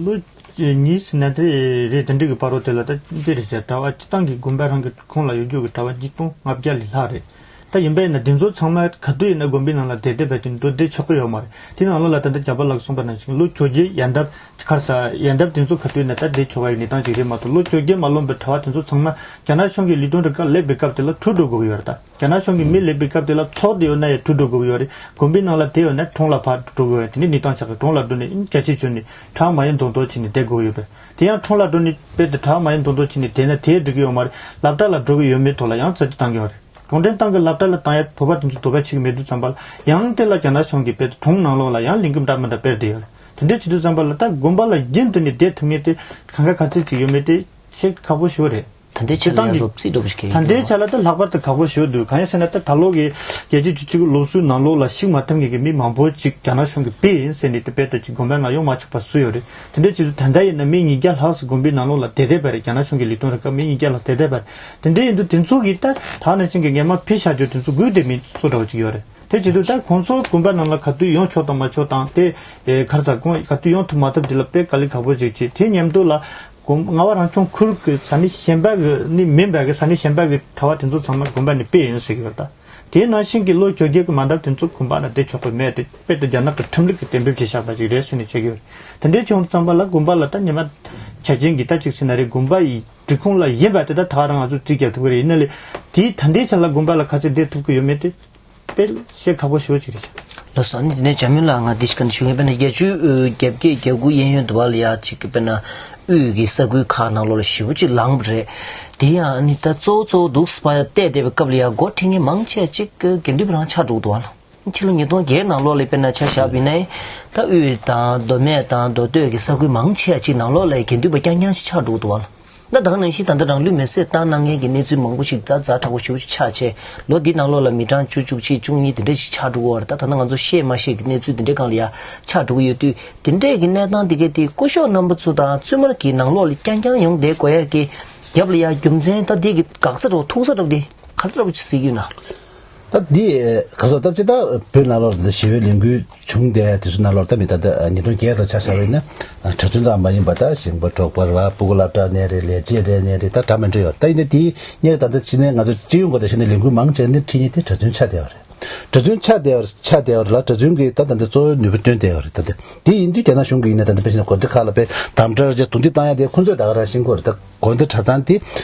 ལོ་གཉིས་ཟིན་ན་དེ་རེད། དེ་འདྲ་གི་བར་དུ་དེ་ལ་ད་འདི་རེད་ཟེར། གྲྭ་པ་སྤྱིར་བཏང་གི་དགོན་པ་རང་གི་ཁོངས་ལ་ཡོད་རྒྱུ་གི་གྲྭ་པ་ཉིས་སྟོང་ལྔ་བརྒྱ་ལས་ལྷག་རེད། ད་ཡིན་པས་ན་དེ་ཚོ་ཚང་མ་ག་དུས་ཡིན་ན་དགོན་པའི་ནང་ལ་བསྡད་བསྡད་པའི་དེ་འདུག་བསྡད་ཆོག་གི་ཡོད་མ་རེད། དེ་ནང་ལོགས་ལ་ད་ལྟ་རྒྱ་པ་ལགས་གསུངས་པ་ནང་བཞིན་ལོ་བཅོ་བརྒྱད་ཡན་འདབ་ཁར་ས་ཡན་འདབ་དེ་ཚོ་ག་དུས་ཡིན་ན་ད་བསྡད་ཆོག་པ་ཡི་གནས་སྟངས་ཅིག་རེད་མ་གཏོགས། ལོ་བཅོ་བརྒྱད་མ་ལོན་པའི་གྲྭ་བ་དེ་ཚོ་ཚང་མ་རྒྱ་ནག་གཞུང་གི་ལས་དོན་རུ་ཁག་སླེབས་པའི་སྐབས་དེ་ལ་བྲོས་འགྲོ་དགོས་ཀྱི་ཡོད་རེད། ད་རྒྱ་ནག་གཞུང་གི་མི་སླེབས་པའི་སྐབས་དེ་ལ་ཚོགས་བསྡད་ཡོད་ན་ཡང་བྲོས་འགྲོ་དགོས་ཀྱི་ཡོད་རེད། དགོན་པའི་ནང་ལ་བསྡད་ཡོད་ན་གྲོང་ལ་ཕར་འགྲོ་དགོས་ཡོད་རེད། དེ་འདྲའི་གནས་སྟངས་ཆགས་ཀྱི་རེད། གྲོང་ལ་འགྲོ་ནས་ཨིན་སྐྱ་ཆད་བྱུང་ནས་གྲྭ་མ་ཡིན་མདོག་མདོག་བྱས་ནས་བསྡད་དགོས་ཀྱི་ཡོད་པས། དེ་ཡང་གྲོང་ལ་འགྲོ་ནས་དཔེ་དེ་གྲྭ་མ་ཡིན་མདོག་མདོག་བྱས་ནས་བསྡད་ན་དེས་འགྲིག་གི་ཡོད་མ་རེད། སློབ་གྲྭ་ལ་འགྲོ་གི་ཡོད་མེད་ཐོག་ལ་ཡང་རྩ་འཛུགས་བཏང་གི་ཡོད་རེད། གུང་ཁྲན་ཏང་གི་སློབ་གྲྭ་ལ་བཏང་ཡ་བོད་པ་དེ་ཚོ་དོགས་པ་བྱེད་ཀྱི་མེད་དུས་ཙམ་པ་ལ་ཡང་དེ་ལ་རྒྱ་ནག་གཞུང་གིས་དཔེ་དེ་གྲོང་ནང་ལོགས་ལ་ཡང་ལས་འགུལ་འདྲ་མི་འདྲ་སྤེལ་བསྡད་ཡོད་རེད། དེ་འདྲའི་བྱེད་དུས་ཙམ་པ་ལ་ད་དགོན་པ་ལ་རྒྱུན་དུ་ནས་བསྡད་ཐུབ་མཁན་དེ་གང་ག་ག་ཚད་ཅིག་ཡོད་མེད་དེ་ཤེས་ཁག་པོ་ཞིག་རེད། ད་ལྟའི་ཆ་ལ་ཡང་རོབ་རྩིས་འགྲོ་བ་ཞིག་ད་ལྟའི་ཆ་ལ་ད་ལྷག་པར་དུ་ཁག་པོ་ཞིག་འདུག་གང་ཡིན་ཟེར་ན་ད་ད་ལོ་གི་རྒྱལ་སྤྱིའི་ཆུ་ཚོད་ཀྱི་སློབ་གསོའི་ནང་ལོགས་ལ་ཤེས་མ་ཐུབ་མཁན་གྱི་མི་མང་པོ་ཅིག་རྒྱ་ནག་གཞུང་གིས་སྤེལ་ཡིན་ཟེར་ནས་དེ་དཔེ་ལྟ་ཅིག་དགོན་པའི་ནང་ཡོང་མ་ཆོག་པ་བཟོས་ཡོད་རེད། དེ་འདྲའི་བྱེད་དུས་ད་ལྟ་ཡིན་ན་མི་ཉིས་བརྒྱ་ལྷག་ཙམ་དགོན་པའི་ནང་ལོགས་ལ་བསྡད་བསྡད་པ་རེད། རྒྱ་ནག་གཞུང་གི་ལས་དོན་རུ་ཁག་མི་ཉིས་བརྒྱ་ལྷག་བསྡད་བསྡད་པ་རེད། དེ་འདྲའི་ཡིན་དུས་དེ་ཚོ་གིས་ད་ད་ནང་བཞིན་གྱི་སྔས་མ་ཕུད་བཞག་རྒྱུ་དེ་ཚོ་དགོས་བསྡད་མི་ཚོ་འདྲ་བོ་ཅིག་ཡོད་རེད། དེ་བྱེད་དུས་ད་ཁོང་ཚོ་དགོན་པ་ནང་ལ་ག་དུས་ཡོང་ཆོག་དང་མ་ཆོག་དང་དེ་ཨེ་ག་རེ་ཟ་ཁོང་ག་དུས་ཡོང་ཐུབ་མ་ཐུབ་དེ་ལ་དཔེ་དཀའ་ལས་ཁག་པོ་ཅིག་བྱེད། དེ་མཉམ་དུ་ལ་དགོན་རྔ་བ་རང་སྐྱོང་ཁུལ་གྱི་ས་གནས་གཞན་པ་གི་ནི་མིན་པ་གི་ས་གནས་གཞན་པ་གི་གྲྭ་བ་དེ་ཚོ་ཚང་མ་དགོན་པ་ནས་སྤེལ་ཡིན་ཟེར་གི་ཡོད་ད། དེའི་ནང་བཞིན་གྱི་ལོ་བཅོ་བརྒྱད་ཀྱི་མ་འདབ་དེ་ཚོ་དགོན་པ་ནང་བསྡད་ཆོག་གི་མེད་དེ་དཔེ་དེ་རྒྱ་ནག་གི་ཁྲིམས་ལུགས་ཀྱིས་གཏན་འབེབས་བྱས་བཞག་པ་ཅིག་རེད་ཟེར་ནས་བཤད་ཀྱི་ཡོད་རེད། དེ་འདྲའི་བྱུང་ཙམ་པ་ལ་དགོན་པ་ལ་ད་ཉི་མ་ཆ་ཅན་གྱི་ད་ཅིག་ཟེར་ན་རེད། དགོན་པ་ཡི་སྒྲིག་ཁོངས་ལ་ཡིན་པ་དེ་ད་ད་ག་རང་ང་ཚོས་རྩིས་རྒྱག་ཐུབ་ཀྱི་རེད། ཡིན་ན་ལས་དེའི་ད་ལྟའི་ཆ་ལ་དགོན་པ་ལ་ག་ཚོད་བསྡད་ཐུབ་ཀྱི་ཡོད་མེད་དེ་དཔེ་བཤད་ཁག་པོ་ཞེ་པོ་ཅིག་རེད་ཤག་ལགས་སོ། ཨ་ནི་དེ་ནས་འཇམ་དབྱངས་ལགས་ང་འདི་ཞིག་ག་ནས་ཞུ་མཁན་དཔེར་ན་བརྒྱད་ཅུ་གྱ་བརྒྱད་གྱ་དགུ་གཡས་གཡོན་དུ་བ་ལ་ཡ་ཅིག་དཔེར་ན་དབུས་ཀྱི་ས་ཁུལ་ཁག་ནང་ལོགས་ལ་ཞེ་པོ་ཅིག་ལངས་པ་རེད། དེ་ཡང་ཨ་ནི་ད་གཙོ་བོ་གཙོ་བོ་འདུག་སེ་ཕར་ཡ་བལྟས་བསྡད་པའི་སྐབས་ལ་ཡ་འགོ་ཁྲིད་མཁན་མང་ཆེ་ཅིག་དགེ་འདུན་པ་རང་ཆགས་འགྲོ་འདུག་བ་ལ། ཕྱི་ལོ་ཉིས་སྟོང་བརྒྱད་ནང་ལོགས་ལ་དཔེར་ན་ཆ་བཞག་པ་ཡིན་ན་ད་དབུས་དང་མདོ་སྨད་དང་མདོ་སྟོད་ཀྱི་ས་ཁུལ་མང་ཆེ་ཅིག་ནང་ལོགས་ལ་དགེ་འདུན་པ་རྐྱང་རྐྱང་ཞིག་ཆགས་འགྲོ་འདུག་བ་ལ། ད་ད་ག་ནང་བཞིན་ད་ལྟ་རང་ལུས་མེར་སྲེག་བཏང་གནང་མཁན་གྱི་གནས་ཚུལ་མང་པོ་ཞིག་ཛ་ཛ་དྲག་པོ་ཞེ་པོ་ཅིག་ཆགས་བྱས། ལོ་འདི་ནང་ལོགས་ལ་མི་གྲངས་བཅུ་བཅུ་གཅིག་བཅུ་གཉིས་དེ་འདྲ་ཞིག་ཆགས་འགྲོ་གི་ཡོད་རེད། ད་ད་ལྟ་ང་ཚོ་ཤེས་མ་ཤེས་ཀྱི་གནས་ཚུལ་དེ་འདྲའི་སྒང་ལ་ཡ་ཆགས་འགྲོ་གི་ཡོད་དུས། དེ་འདྲས་ཀྱི་གནས་སྟངས་དེ་གས་དེ་སྐུ་ཞབས་རྣམ་པ་ཚོ་དང་བཙུན་མ་གི་ནང་ལོགས་ལ་རྐྱང་རྐྱང་ཡོང་བསྡད་དགོས་ཡ་གི་རྒྱབ་ལ་ཡ་རྒྱུ་མཚན་ད་འདི་གི་འགག་རྩ་འདྲ་བོ་ཐུག་ས་འདྲ་བོ་དེ་ག་འདྲ་བོ་ཅིག་གཟིགས་ཀྱི་ཡོད་ན། ད་འདི་ག་སོ་ད་ཅི་ད་བོད་ནང་ལོགས་ལ་ཞི་བའི་ལས་འགུལ་བྱུང་བསྡད་དེ་ཚོ་ནང་ལོགས་ད་མི་ད་ད་ཉིས་སྟོང་བརྒྱད་ལ་ཆ་བཞག་པ་ཡིན་ན་གྲྭ་བཙུན་ཙམ་མ་ཡིན་པ་ད་ཞིང་པ་འབྲོག་པ་ར་སྤུ་གུ་སློབ་གྲྭ་ནས་རེད། ལས་བྱེད་རེད་ནས་རེད། ད་གྲྭ་མི་འདྲ་ཡོད། ད་ཡིན་ན་དེའི་གཉེར་ད་ད་ཕྱི་ནས་ང་ཚོ་སྤྱི་ཡོངས་སྒོ་ད་ཕྱི་ནས་ལས་འགུལ་མང་ཆེ་ནི་ཁྲིད་མཁན་དེ་གྲྭ་བཙུན་ཆགས་བསྡད་པ་རེད། གྲྭ་བཙུན་ཆགས་བསྡད་པ་ཆགས་བསྡད་པ་ལ་གྲྭ་བཙུན་གྱིས་ད་ད་ལྟ་གཙོ་བོའི་ནུས་པ་བཏོན་བསྡད་པ་རེད། ད་ལྟ་དེ་ཡིན་དུས་རྒྱ་ནག་གཞུང་གིས་ཡིན་ན་ད་ལྟ་དཔེ་ཆ་ནས་དགོན་སྡེ་ཁག་ལ་དཔེ་དམ་དྲག་རྒྱ་རྡུང་རྡེག་བཏང་ཡ་དེ་ཁོ་ཚོས་ད་ག་རང་ཤེས་ཀྱི་རེད། ད་དགོན་སྡེ་གྲྭ་ཚང་དེ་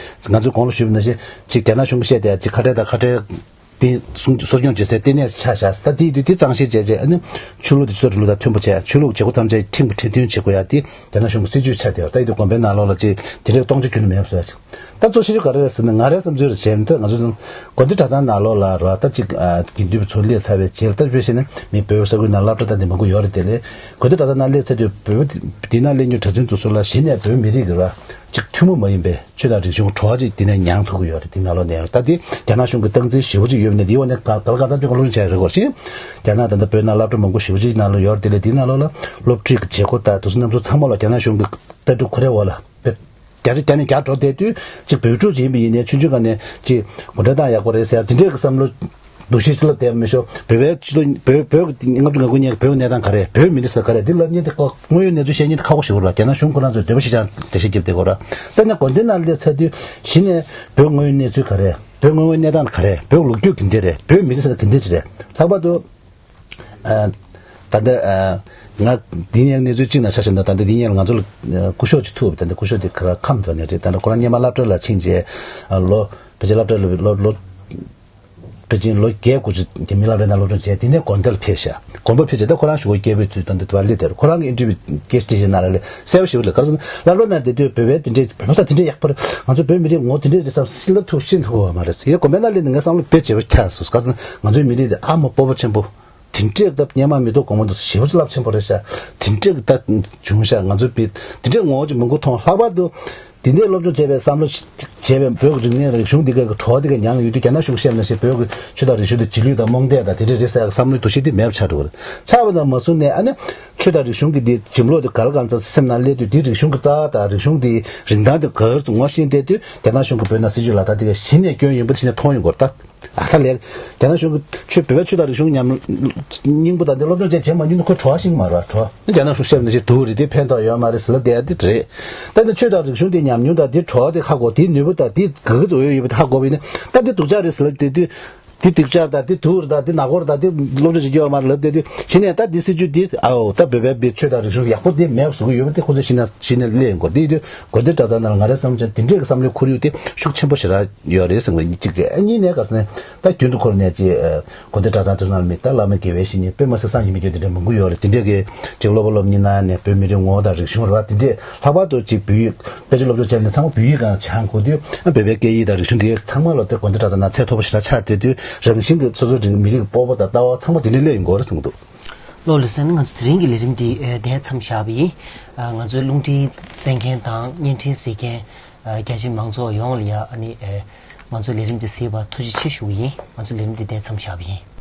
ང་ཚོས་གོང་ལ་ཞུས་པ་ནང་བཞིན་ཅིག་རྒྱ་ནག་གཞུང་གིས་བཤད་བསྡད་ཡ་ཅིག་ཁ་བྲལ་དང་ཁ་བྲལ་དེ་སྲུང་གསོ་སྐྱོང་བྱེད་སའི་ལྟེ་གནས་ཆགས་བཞག་ད་དེ་དུས་དེ་གཙང་བཤེར་བྱས་རྗེས་ཨ་ནི་ཆོས་ལུགས་དེ་ཆོས་རིང་ལུགས་དང་མཐུན་པ་བྱས། ཆོས་ལུགས་བྱེད་སྒོ་ཐམས་ཅད་ཁྲིམས་ཀྱིས་ཁྲིམས་མཐུན་བྱེད་དགོས་ཡ་དེ་རྒྱ་ནག་གཞུང་གི་སྲིད་ཇུས་ཆགས་བསྡད་ཡོད། ད་ཡིན་དུས་དགོན་པའི་ནང་ལོགས་ལ་ཅིག་དེ་འདྲའི་གཏོང་ཆ་ཁྱོན་ནས་མེད་པ་བཟོ་ཡ་ཅིག་ད་གཙོ་ཆེ་ཤོས་ག་རེ་རེད་ཟེར་ན་ང་རའི་བསམ་ཚུལ་རེད་བྱས་ན་ད་ང་ཚོ་དགོན་སྡེ་གྲྭ་ཚང་ནང་ལོགས་ལ་ར་ད་ཅིག་དགེ་འདུན་པ་ཚོ་སླེབས་ཚར་བའི་རྗེས་ལ་ད་དཔེ་བཤད་ན་མི་བོད་ས་ཁུལ་ནང་སློབ་གྲྭ་ད་འདི་མང་པོ་ཡོད་རེད། དེ་ལས་དགོན་སྡེ་གྲྭ་ཚང་ནང་སླེབས་ཚར་དུས་བོད་འདི་ནང་སླེབས་མྱོང་གྲྭ་བཙུན་དེ་ཚོ་ལ་གཞི་ནས་བོད་མི་རིགས་ཀྱི་ར་ཅིག་ཐུན་མོང་མ་ཡིན་པའི་ཆོས་དང་རིག་གཞུང་བྲོ་བ་ཅིག་འདི་ནས་མྱང་ཐུབ་ཀྱི་ཡོད་རེད། འདི་ནང་ལོགས་ནས་ད་འདི་རྒྱ་ནག་གཞུང་གི་སྟངས་འཛིན་ཞེ་པོ་ཅིག་ཡོད་པ་ནས་འདི་འོག་ནས་ག་ག་ལ་གང་འཚམ་ཅིག་ལོ་ཆུང་བྱས་རེད་གོ་ཞིག་རྒྱ་ནག་ད་ལྟ་བོད་ནང་སློབ་གྲྭ་མང་པོ་ཞེ་པོ་ཅིག་ནང་ལ་ཡོད་རེད། དེ་ལས་འདི་ནང་ལོགས་ལ་སློབ་ཁྲིད་ཀྱི་བྱེད་སྒོ་དང་དེ་ཚོ་རྣམ་ཚོ་ཚང་མ་ལ་རྒྱ་ནག་གཞུང་གི་ལྟ་གྲུབ་ཁོ་རའི་འོག་ལ་བྱས། བརྒྱ་ཆ་བརྒྱ་ནས་བརྒྱ་འགྲོ་བསྡད་དུས་གཅིག་བོད་ཕྲུག་ཅིག་ཡིན་པ་ཡིན་ནའི་ཆུང་ཆུང་སྒང་ནས་གཅིག་གུང་ཁྲན་ཏང་ཡག་པོ་རེད་ཟེར་ཡ་དེ་འདྲས་ཀྱི་བསམ་བློ་འདུ་ཤེས་ཅིག་ལ་བསྡད་མི་ཤོག་བོད་པའི་སྤྱི་ཚོགས་བོད་བོད་ཀྱི་ལྔ་བཅུ་ང་དགུ་ཉིན་བོད་ཀྱི་གནས་སྟངས་ག་རེ་བོད་མི་རིགས་ཟེར་ག་རེ་འདི་ལབ་མཁན་དེ་ཁོ་དངོས་ཡོད་གནས་ཚུལ་བཤད་མཁན་དེ་ཁག་པོ་ཞིག་རེད་ལ། རྒྱ་ནག་གཞུང་ཁོ་རང་ཚོས་འདོད་པ་ཞིག་ཀྱང་འགྲེལ་བཤད་རྒྱབ་བསྡད་ཀྱི་ཡོད་རེད། དཔེར་ན་དགོན་སྡེ་ནང་སླེབས་ཚར་དུས་གཞི་ནས་བོད་དངོས་ཡོད་གནས་ཚུལ་ག་རེ་བོད་དངོས་ཡོད་གནས་སྟངས་ག་རེ་བོད་ལོ་རྒྱུས་ག་འདྲ་རེད་བོད་མི་རིགས་ཟེར་ག་འདྲ་ཅིག་རེད། ལྷག་པར་དུ། ཨ། ད་ལྟ་ཨ། ང་འདི་ནས་གནས་ཚུལ་གཅིག་ནང་ཆ་བཞག་ན་ད་ལྟ་འདི་ནས་ང་ཚོ་ལ་ཨ། སྐུ་ཞབས་ཅིག་ཐུག་ད་ལྟ་སྐུ་ཞབས་དེ་ག་ར་ཁམས་དེ་ནས་རེད། ད་ལྟ་ཁོ་རང་སྔོན་མ་སློབ་གྲྭ་ལ་ཕྱིན་རྗེས་ཨ། ལོ་ཕལ་ཆེར་སློབ་གྲྭ་ལ་ལོ་ལོ་ཕལ་ཆེར་ལོ་བརྒྱད་དགུ་ཅིག་དེ་མི་སློབ་གྲྭའི་ནང་སློབ་སྦྱོང་བྱས་དེ་ནས་དགོན་སྡེ་ལ་ཕེབས་ཤག་དགོན་པ་ཕེབས་རྗེས་ད་ཁོ་རང་གཞུག་གུ་སྐྱེས་བུའི་ཚུལ་དང་དེ་དུ་བ་སླེབས་དེར་ཁོ་རང་གི་ཨིན་ཊར་བིའུ་སྐད་ཆ་དྲིས་རྗེས་ནང་ལ་ལས་གསལ་པོ་ཞིག་རེད། ག་རེ་ཟེར་ན་སློབ་གྲྭ་ནང་བསྡད་དུས་བོད་པའི་དེ་འདྲའི་བོད་པ་ས་དེ་འདྲའི་ཡག་པོ་རེད། ང་ཚོ་བོད་མི་རིགས་ངོ་བོ་དེ་འདྲའི་རེད་བསམ་སྲིད་ལབ་ཐུག་ཤེས་ཐུབ་པ་མ་རེད་ཟེར། ཡ་དགོན་པའི་ནང་སླེབས་ནས་ངའི་བསམ་བློ་དཔེ་བྱེད་པོ་ཁྱག་སོང་། ག་རེ་ཟེར་ན་ང་ཚོའི་མི་རིགས་དེ་ཨ་མ་སྤོབས་པ་ཆེན་པོ། དེ་འདྲས་སྟབས་སྔོན་མ་མི་ཐོག་གོང་མ་འདུག་ཞེ་པོ་ཅིག་རླབས་ཆེན་པོ་རེད་ཤག་དེ་འདྲས་ཀྱི་ད་བྱུང་ཤག་ང་ཚོའི་བི་དེ་འདྲས་ངོ་བོ་ཅིག་མང་པོ་མཐོང་། ལྷག་པར་དུ་དེ་འདྲས་སློབ་སྦྱོང་བྱས་པའི་བསམ་བློ་ཅིག་བྱས་པའི་བོད་ཀྱི་རིག་གནས་རིག་གཞུང་འདི་ག་གི་བྲོ་བ་འདི་ག་མྱངས་ཡོད་དུས་རྒྱ་ནག་གཞུང་བཤད་པ་ནང་བཞིན་བོད་ཀྱི་ཆོས་དང་རིག་གཞུང་དེ་རྗེས་ལུས་དང་རྨོངས་དད་དང་དེ་འདྲས་རེད་ཟེར་ཡག་བསམ་བློའི་འདུ་ཤེས་འདི་མེད་པ་ཆགས་འགྲོ་གི་རེད། ཆགས་པ་དང་མ་བཟུང་ནས་ཨ་ནི་ཆོས་དང་རིག་གཞུང་གི་འདི་འཇིམ་ལོག་དེ་ག་ལ་གང་ཚ་སེམས་ནང་སླེབས་དུས་དེའི་རིག་གཞུང་གི་རྩ་བ་དང་རིག་གཞུང་དེའི་རིན་ཐང་དེ་ག་ཚོད་ངོ་ཤེས་བསྡད་དུས་རྒྱ་ནག་གཞུང་གི་བོད་ནང་སྲིད་ཇུས་ལག་བསྟར་དེ་ག་གཞི་ནས་སྐྱོན་ཡོད་པ་དེ་གཞི་ནས་མཐོང་ཡོང་གི་རེད་ད། ཨ་ད་ལས། རྒྱ་ནག་གཞུང་གི་ཆོས་བོད་པའི་ཆོས་དང་རིག་གཞུང་ཉམས་སྙིང་པོ་དང་འདི་སློབ་སྦྱོང་བྱས་བྱས་མ་མྱོང་ན་ཁོ་བྲོ་བ་ཤིག་མ་རེད་བྲོ། རྒྱ་ནག་གཞུང་བཤད་པ་ནང་བཞིན་སྡུག་རེད་དེ་ཕན་ཐོགས་ཡོད་མ་རེད་ཟེར་ལབ་བསྡད་ཡ་དེ་རེད། ད་ནི་ཆོས་དང་རིག་གཞུང་དེ་ཉམས་མྱོང་དང་དེ་བྲོ་བ་དེ་ཧ་གོ་དེའི་ནུས་པ་དང་དེ་ག་ག་ཚོད་འོས་ཡོད་པ་དེ་ཧ་གོ་བ་ཡིན་ན་ད་འདི་སྡུག་ཅག་རེད་ཟེར་ལབ་བསྡད་དུས། འདི་སྡིག་ཅག་དང་འདི་དུག་རེད་དང་འདི་ནག་པོ་རེད་དང་འདི་སློབ་སྦྱོང་བྱེད་རྒྱུ་ཡོད་མ་རེད་ལབ་བསྡད་དུས། གཞི་ནས་ད་འདི་སྲིད་ཇུས་འདི་ཨའོ་ད་བོད་པའི་ཆོས་དང་རིག་གཞུང་ཡག་པོ་འདི་མེད་པ་བཟོ་གི་ཡོད་པ་དེ་ཁོ་ཚོས་གཞི་ནས་གཞི་ནས་གླེང་དགོས། དེ་ཡིན་དུས་དགོན་སྡེ་གྲྭ་ཚང་ནང་ལ་ང་རའི་བསམ་བློ་བྱས་འདི་འདྲས་ཀྱི་བསམ་བློའི་ཁོར་ཡུག་དེ་ཤུགས་ཆེན་པོ་ཞེ་དྲག་ཡོད་རེད་བསམ་གི་གཅིག་རེད། གཉིས་ནས་ག་རེ་ཟེར་ན་ད་རྒྱུན་དུ་འཁོར་ནས་ཅིག་དགོན་སྡེ་གྲྭ་ཚང་དེ་ཚོ་ནང་མི་ད་བླ་མ་དགེ་བའི་བཤེས་གཉེན་དཔེ་མ་སྲིད་གསང་ཡིན་མི་རྒྱུ་དེ་འདྲ་མང་པོ་ཡོད་རེད། དེ་འདྲས་ཀྱི་ཅིག་སློབ་པ་སློབ་གཉེར་གནང་ནས་བོད་མི་རིགས་ངོ་བོ་དང་རིག་གཞུང་རེད་བ། དེ་འདྲས་ལྷག་པར་དུ་ཅིག་བོད་ཡིག་དཔེ་ཆ་སློབ་སྦྱོང་བྱས་ནས་ཚང་མ་བོད་ཡིག་སྒང་སྦྱང་དགོས་དུས་བོད་པའི་སྐད་ཡིག་དང་རིག་གཞུང་དེ་ཚང་མ་ལ་དེ་དགོན་སྡེ་གྲྭ་ཚང་ནང་ཚད་མཐོ་པོ་ཞེ་དྲག་ཆགས་བསྡད་དུས་རང་བཞིན་གྱི་སོ་སོའི་རིགས་མི་རིགས་ཀྱི་སྤོབས་པ་དང་ལྟ་བ་ཚང་མ་དེ་འདྲས་སླེབས་ཡོང་གི་ཡོད་རེད་བསམ་གྱི་འདུག། བློ་ལ་ཟེར་ན་ང་ཚོ་དེ་རིང་གི་ལས་རིམ་འདི་ཨེ་དེ་མཚམས་བཞག་པ་ཡིན། ཨ་ང་ཚོའི་རླུང་འཕྲིན་གསན་མཁན་དང་བརྙན་འཕྲིན་གཟིགས་མཁན་ཨ་རྒྱ་ཆེའི་མང་ཚོགས་ཡོངས་ལ་ཡ་ཨ་ནི་ཨེ་ང་ཚོའི་ལས་རིམ་འདི་གཟིགས་པར་ཐུགས་རྗེ་ཆེ་ཞུ་གི་ཡིན། ང་ཚོའི་ལས་རིམ་འདི་དེ་མཚམས་བཞག་པ་ཡིན།